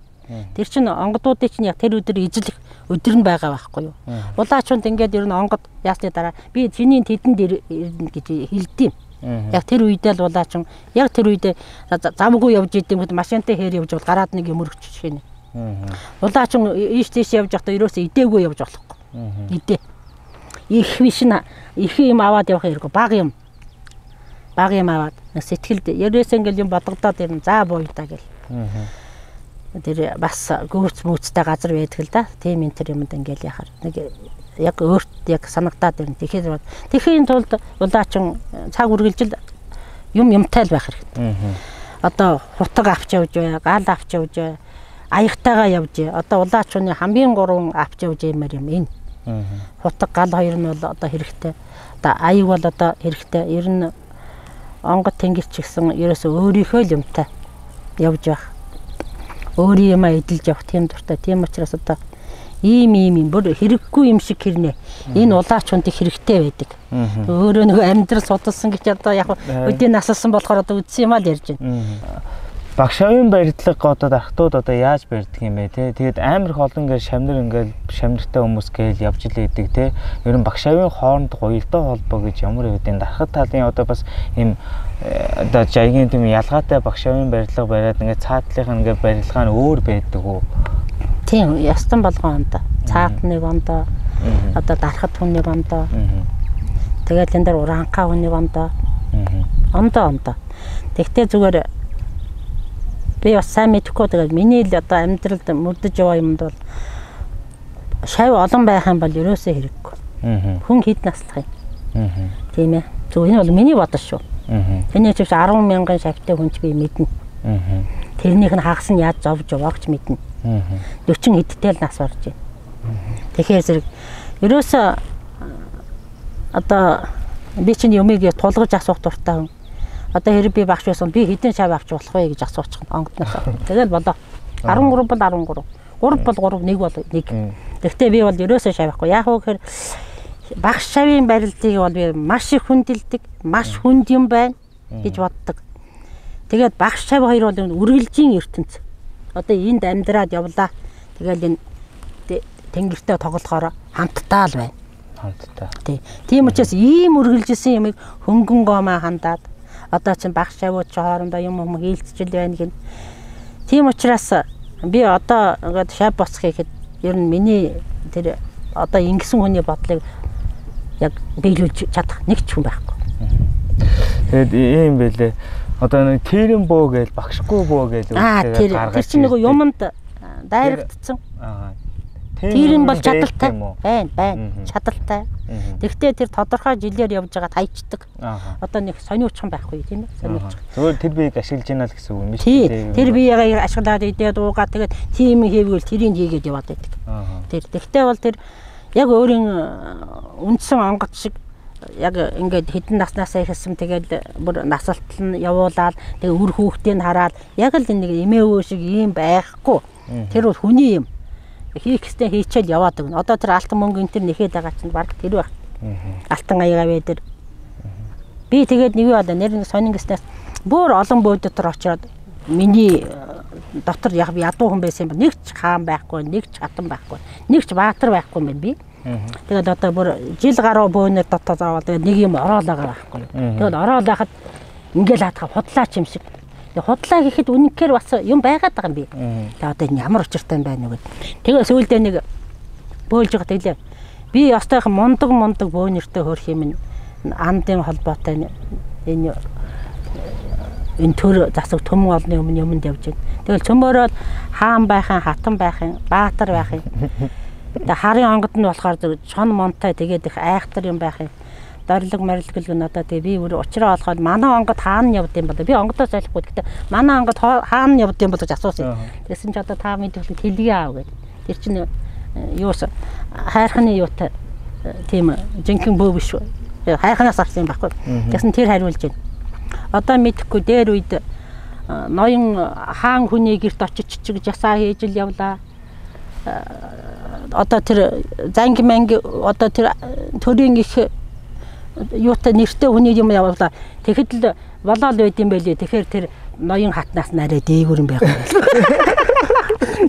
Тэр чинь онгодуудын чинь яг тэр өдөр эзлэх өдөр нь байгаа байхгүй юу. Улаачунд ингээд ер нь онгод яасны дараа би шинийн тэдэнд ирнэ гэж хэлдэм. Яг тэр үедээ л улаачин яг тэр үедээ замгүй явж идэм гэхэд машинтай хээр явж бол гараад нэг юм өргөч шинэ. Улаачин ийш тийш явж байхдаа ерөөсөө идээгүй явж болохгүй. Идээ. Их биш нь их юм аваад явах хэрэггүй. Баг юм. Баг юм аваад сэтгэлд ерөөсөө ингээл юм бодогдоод ирнэ. За бууя та гэл. Тэр бас гөөц мөөцтэй газар байдаг л да. Тийм энэ төр юмд ингээл яхаар нэг яг өөрт яг санагдаад ирнэ. Тэгэхээр тэгэхийн тулд улаачин цаг үргэлжил юм юмтай л байх хэрэгтэй. Одоо хутга авч явж бай, гал авч явж бай, аягтайгаа явж. Одоо улаачны хамгийн гурван авч явж ямаар юм энэ. Хутга гал хоёр нь бол одоо хэрэгтэй. Одоо аяг бол одоо хэрэгтэй. Ер нь онгод тэнгис ч гэсэн ерөөсөө өөрийнхөө л юмтай явж байх. Өөрийн юмаа эдэлж явах тийм дуртай. Тийм учраас одоо ийм ийм юм бүр хэрэггүй юм шиг хэрнээ. Энэ улаач хүнд хэрэгтэй байдаг. Өөрөө нөгөө амьдрал судалсан гэж одоо яг өдний насалсан болохоор одоо үдсэн юм аа л ярьж байна. Багшавын барилга одоо дархтууд одоо яаж барьдаг юм бэ те? Тэгээд амар их олон ингээд шамнар ингээд шамнартай хүмүүс гээл явж л идэг те. Ер нь багшавын хооронд гоёлтой холбоо гэж ямар юм бэ? Дархат талын одоо бас ийм одоо жаягийн тийм ялгаатай багшавын барилга бариад ингээд цаатлынх нь ингээд барилгаа нь өөр байдаг уу? Тийм, ястан болгон ондоо. Цаат нэг ондоо. Одоо дархат хүн нэг ондоо. Тэгээд энэ дээр ураанхаа хүн нэг ондоо. Ондоо ондоо. Тэгтээ зүгээр би бас сайн мэдэхгүй тэгээд миний л одоо амьдралд мөрдөж яваа юмд бол шав олон байх юм бол ерөөсөө хэрэггүй. Хүн хэд наслах юм. Тийм ээ. Зөв энэ бол миний бодол шүү. Тэний чивч 10 мянган шавтай хүн ч би мэднэ. Тэрнийх нь хагас нь яаж зовж явааг ч мэднэ. 40 хэдтэй л нас барж байна. Тэгэхээр зэрэг ерөөсөө одоо би чинь юмыг тулгаж асуух дуртай хүн. Одоо хэрэг би багш байсан би хэдэн шав авч болох вэ гэж асуучих онгодноос. Тэгэл болоо. 13 бол 13. 3 бол 3, 1 бол 1. Тэгтээ би бол ерөөсөө шавахгүй. Яг уу гэхээр багш шавын барилдыг бол би маш их хүндэлдэг, маш хүнд юм байна гэж боддог. Тэгээд багш шав хоёр бол үргэлжийн ертөнц. Одоо энд амьдраад явлаа. Тэгэл энэ тэнгэртэй тоглохоор хамтдаа л байна. Хамтдаа. Тий. Тийм учраас ийм үргэлжилсэн юмыг хөнгөн гоомаа хандаад одоо чинь багш шавууд чи хоорондоо юм юм хийлцчил байна гин. Тийм учраас би одоо ингээд шав босох гэхэд ер нь миний тэр одоо ингэсэн хүний бодлыг яг биелүүлж чадах нэг ч хүн байхгүй. Тэгээд ийм байлээ. Одоо нэг тэрэн бөө гээл багшгүй бөө гээл үгтэйгээ гаргаж. Тэр чинь нөгөө юмд дайрагдсан. Тэр нь бол чадaltaй байна, байна. Чадaltaй. Тэгтээ тэр тодорхой жилээр явж байгаа таячдаг. Одоо нэг сониучхан байхгүй тийм ээ? Сониучхан. Зүгээр тэр биеийг ашиглаж байна л гэсэн үг юм биш үү? Тэр биеийг ашиглаад идээд уугаад тэгээд тийм хийвэл тэрийг хийгээд яваад байдаг. Тэр тэгтээ бол тэр яг өөрийн үндсэн онгоц шиг яг ингээд хэдэн наснаасаа эхэлсэн тэгээд бүр насалтал нь явуулаад тэгээд үр хүүхдийг хараад яг л нэг эмээ өвөө шиг ийм байхгүй. Тэр бол хүний юм. Хийх гэстэй хийчихэл яваад өгнө. Одоо тэр алтан мөнгө энэ төр нэхэд байгаа чинь баг тэр байх. Алтан аягаа вэ тэр. Би тэгээд нэг юу болоо нэр нэг сонин гэснээс бүр олон бөө дотор очиод миний дотор яг ядуу хүн байсан юм. Нэг ч хаан байхгүй, нэг ч хатан байхгүй, нэг ч баатар байхгүй юм байна би. Тэгээд одоо бүр жил гаруй бөөнөр дотор заавал тэгээд нэг юм ороол байгаа байхгүй. Тэгээд ороол байхад ингээл хатах худлаач юм шиг. Худлаа гэхэд үнэнхээр бас юм байгаад байгаа юм би. Тэгээ одоо энэ ямар учиртай юм байна вэ гэд. Тэгээ сүүлдээ нэг бөөлж байгаа тэглээ. Би ёстойх мундаг мундаг бөөнөртэй хөөрх юм андын холбоотой энэ энэ төр засаг төмөн олны өмнө юмд явж байна. Тэгэл цөмөөрөө хаан байхын, хатан байхын, баатар байхын. Тэгээ харын онгод нь болохоор зөв чон монтой тэгээд их айхтар юм байх юм. Дорилог марилог гэн одоо тэгээ би өөр учраа олоход манай онгод хаана явд юм бол би онгодоос ойлгохгүй. Гэхдээ манай онгод хаана явд юм бол гэж асуусан. Тэгсэн чи одоо та мэдвэл тэлгээ аав гэд. Тэр чинь юус хайрханы юутай тийм жинхэнэ бөө биш. Хайрханаас авсан юм байхгүй. Тэгсэн тэр хариулж байна. Одоо мэдэхгүй дээр үед ноён хаан хүний герт очиж чиг жасаа хийж л явлаа. Одоо тэр занги манги одоо тэр төрийн их юутай нэртэй хүний юм явуулаа. Тэгэхэд л болоол байд юм байлээ. Тэгэхээр тэр ноён хатнаас нарай дээгүр юм байхгүй.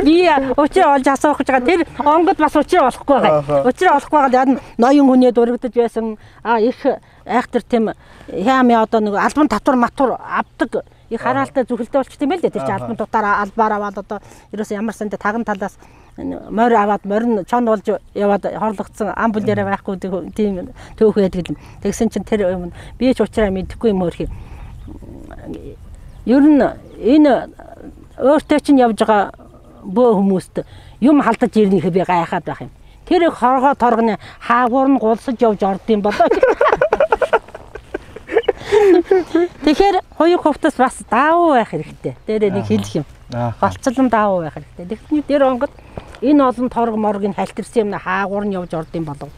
Би учраа олж асуух гэж байгаа. Тэр онгод бас учраа олохгүй байгаа. Учраа олохгүй байгаа яг ноён хүнээ дурагдаж байсан. А их айхтар тийм яам яа одоо нэг албан татвар матур авдаг их хараалтай зүхэлтэй болчих юм байл дээ. Тэр чинь албан татвар албаар аваад одоо ерөөсөө ямар сандаа таган талаас морь аваад морь чон болж яваад хорлогдсон ам бүл дээрээ байхгүй тийм төөх байдаг юм. Тэгсэн чинь тэр юм би ч учраа мэдэхгүй юм өөрхий. Ер нь энэ өөртөө чинь явж байгаа бөө хүмүүст юм халдаж ирнэ гэхээ би гайхаад байх юм. Тэр их хоргоо торгоны хаагуур нь гулсаж явж орд юм болоо. Тэгэхээр хоёур хувцас бас даавуу байх хэрэгтэй. Дээрээ нэг хэлэх юм. Голцлон даавуу байх хэрэгтэй. Тэгэхээр тэр онгод энэ олон торг моргийг халтарсан юм хаагуур нь явж орд юм болов.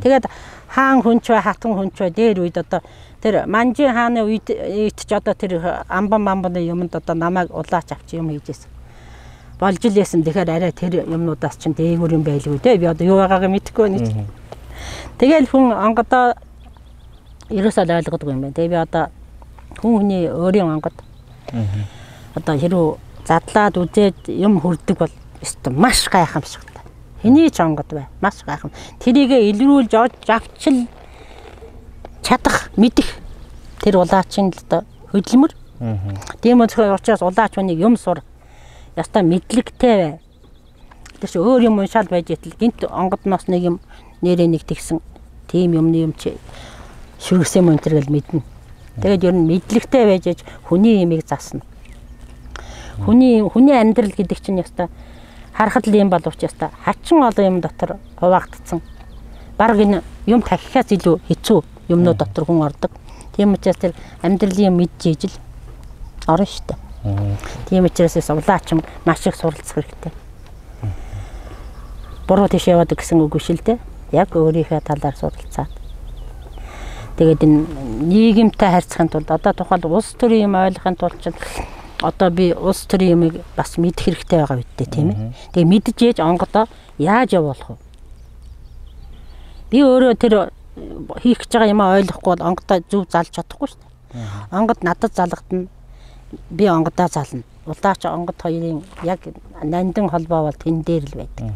Тэгээд хаан хүнч бай, хатан хүнч бай дээр үед одоо тэр Манжин хааны үед ч одоо тэр амбан мамбаны юмд одоо намайг улаач авч юм хийжсэн. Болж л ясан. Тэгэхээр арай тэр юмнуудаас чинь дээгүүр юм байлгүй те. Би одоо юу байгаагаа мэдэхгүй байна гэж. Тэгэл хүн онгодоо ерөөсөө л ойлгодгүй юм байна. Тэгээ би одоо хүн хүний өөрийн онгод одоо хэрүү задлаад үзээд юм хүрдэг бол өстө маш гайхамшигтай. Хэний ч онгод бай. Маш гайхам. Тэрийгэ илрүүлж авчил чадах, мэдэх тэр улаачийн л одоо хөдөлмөр. Тийм учраас улаач хүнийг юм сур. Ястаа мэдлэгтэй бай. Тэр чи өөр юм уншаал байж итэл гинт онгодноос нэг юм нэрээ нэг тэгсэн тийм юмны юм чи шүргсэн юм энэ төр гэл мэднэ. Тэгээд ер нь мэдлэгтэй байж аж хүний ямыг засна. Хүний амьдрал гэдэг чинь ястаа харахад л юм боловч ястаа хачин олон юм дотор хуваагдсан. Бараг энэ юм тахихаас илүү хэцүү юмнууд дотор хүн ордог. Тийм учраас тэр амьдралын мэдж ижил орно штэ. Тийм учраас улаачин маш их суралцах хэрэгтэй. Буруу тийш яваад гэсэн үг биш л дээ. Яг өөрийнхөө талаар суралцаад. Тэгээд энэ нийгэмтэй харьцахын тулд одоо тухайлбал улс төрийн юм ойлгохын тулд чинь одоо би улс төрийн юмыг бас мэдэх хэрэгтэй байгаа үедээ тийм ээ. Тэгээ мэдж ээж онгодоо яаж явуулах вэ? Би өөрөө тэр хийх гэж байгаа юмаа ойлгохгүй бол онгодоо зөв залж чадахгүй шүү дээ. Онгод надад залгадна. Би онгодоо зална. Улаач онгод хоёрын яг нандин холбоо бол тэн дээр л байдаг.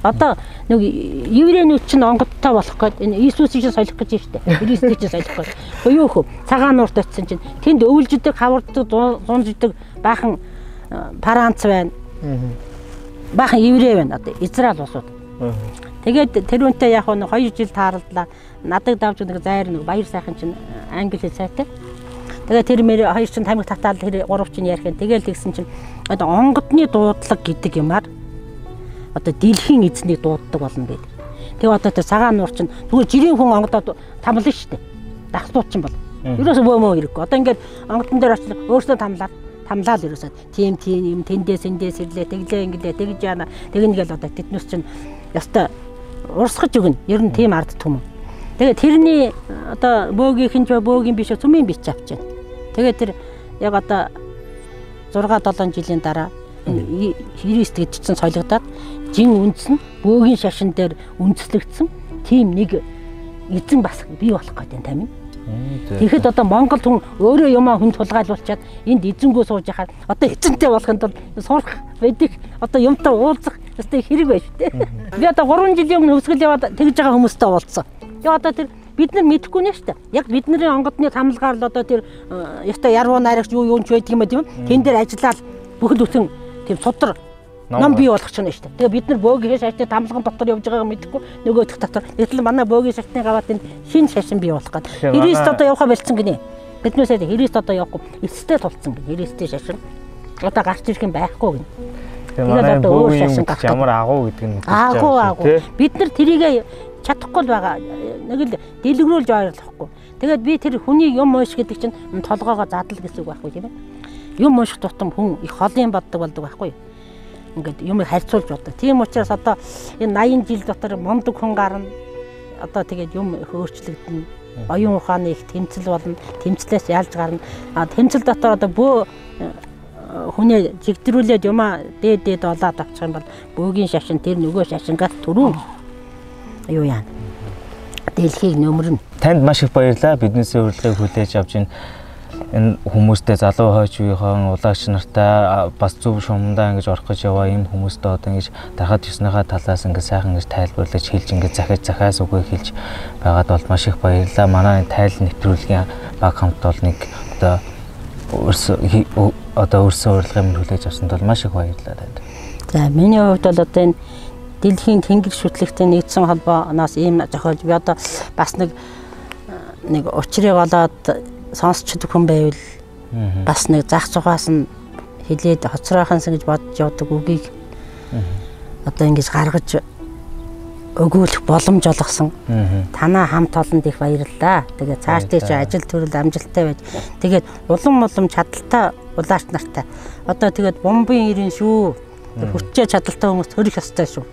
Одоо нэг еврейнүүд чинь онгодтой болох гээд энэ Иесусыг чинь солих гэж байна шүү дээ. Христийг чинь солих гээд. Буюу хөө цагаан нуурт очисон чинь тэнд өвлждөг, хаварддаг, зунждаг баахан Франц байна. Баахан еврей байна. Одоо Израиль улсууд. Тэгээд тэр үнтэй яг нэг 2 жил тааралдлаа. Надаг давж нэг зайр нэг баяр сайхан чинь англи хэл сайтай. Тэгээд тэр мэр хоёр чинь тамхи татаал тэр гурав чинь ярих юм. Тэгэл тэгсэн чинь одоо онгодны дуудлага гэдэг юмар одоо дэлхийн эзнийг дууддаг болно гэдэг. Тэгээ одоо тэр цагаан нуур чинь зүгээр жирийн хүн онгодоод тамлана шүү дээ. Дагсууд чинь бол. Ерөөсөө бөөмөө хэрэггүй. Одоо ингээд онгодон дээр очиж өөрсдөө тамлаад ерөөсөө тийм тийм юм тэндээс эндээс ирлээ тэглээ инглээ тэгж яана тэгнэ гэл одоо тэднээс чинь ёстой урсгаж өгнө. Ер нь тийм ард түмэн. Тэгээ тэрний одоо бөөгийнх нь ч бөөгийн биш цөмийн бич авч байна. Тэгээ тэр яг одоо 6 7 жилийн дараа Христ гэж чинь солигдоод жин үндэс нь бөөгийн шашин дээр үндэслэгдсэн тийм нэг эзэн бас бий болох гэдэг юм тамин. Тэгэхэд одоо Монгол хүн өөрөө юмаа хүн тулгайлуулчаад энд эзэнгүү сууж яхаар одоо эзэнтэй болохын тулд сурах, мэдих, одоо юмтай уулзах ёстой хэрэг байна шүү дээ. Би одоо 3 жилийн өмнө өсгөл яваад тэгж байгаа хүмүүстэй уулзсан. Тэгээ одоо тэр бид нар мэдэхгүй нэ шүү дээ. Яг бидний онгодны тамлгаар л одоо тэр ёстой яруу найрагч юу юунч байдаг юм а тийм. Тэн дээр ажиллаад бүхэл бүтэн тийм судар ном бий болгох чинь шүү дээ. Тэгээ бид нар бөөгийн шашны тамлган дотор явж байгааг мэдэхгүй нөгөөх дотор. Гэтэл манай бөөгийн шашныг аваад энэ шинэ шашин бий болох гээд. Христ одоо явахаа болцсон гинэ. Биднээсээ Христ одоо явахгүй эцэстээ тулцсан гинэ. Христийн шашин одоо гарч ирэх юм байхгүй гинэ. Тэгээд одоо өөр шашин гарах ямар агуу гэдэг нь мэдэж байгаа шүү дээ. Бид нар тэрийг чадахгүй л байгаа. Нэг л дэлгэрүүлж ойлгохгүй. Тэгээд би тэр хүний юм унш гэдэг чинь толгоогоо задал гэсэн үг байхгүй тийм ээ. Юм унших тутам хүн их холын боддог болдог байхгүй юу? Ингээд юм харьцуулж боддог. Тийм учраас одоо энэ 80 жил дотор мундаг хүн гарна. Одоо тэгээд юм их өөрчлөгдөнө. Оюун ухааны их тэмцэл болно. Тэмцлээс ялж гарна. А тэмцэл дотор одоо бөө хүнээ жигдрүүлээд юмаа дээд дээд олоод авчих юм бол бөөгийн шашин тэр нөгөө шашингаас түрүүн юу яана. Дэлхийг нөмөрнө. Танд маш их баярлалаа. Биднээсээ урилгыг хүлээж авч энэ хүмүүстэй залуу хойч үеийнхэн улаагч нартай бас зөв шумдаа ингэж орох гэж яваа ийм хүмүүстэй одоо ингэж дархад ёсныхаа талаас ингэж сайхан ингэж тайлбарлаж хэлж ингэж захиж захиас үгүй хэлж байгаад бол маш их баярлалаа. Манай тайл нэвтрүүлгийн баг хамт бол нэг одоо өөрсөн урилгын минь хүлээж авсанд бол маш их баярлалаа танд. За миний хувьд бол одоо энэ дэлхийн тэнгэр шүтлэгтэй нэгдсэн холбооноос ийм зохиолж би одоо бас нэг учрыг олоод сонсчдаг хүн байвал бас нэг зах зугаас нь хилээд хоцройхонсон гэж бодож явдаг үгийг одоо ингэж гаргаж өгөөлөх боломж олгосон. Танаа хамт олонд их баярлалаа. Тэгээд цааш тийш ажил төрөл амжилттай байж тэгээд улам улам чадaltaй улаач нартай. Одоо тэгээд бомбын ирэн шүү. Хүчээ чадaltaй хүмүүс төрөх ёстой шүү.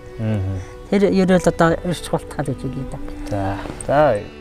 Тэр ерөөл одоо ирч болтгоо гэж хэлье да. За. За.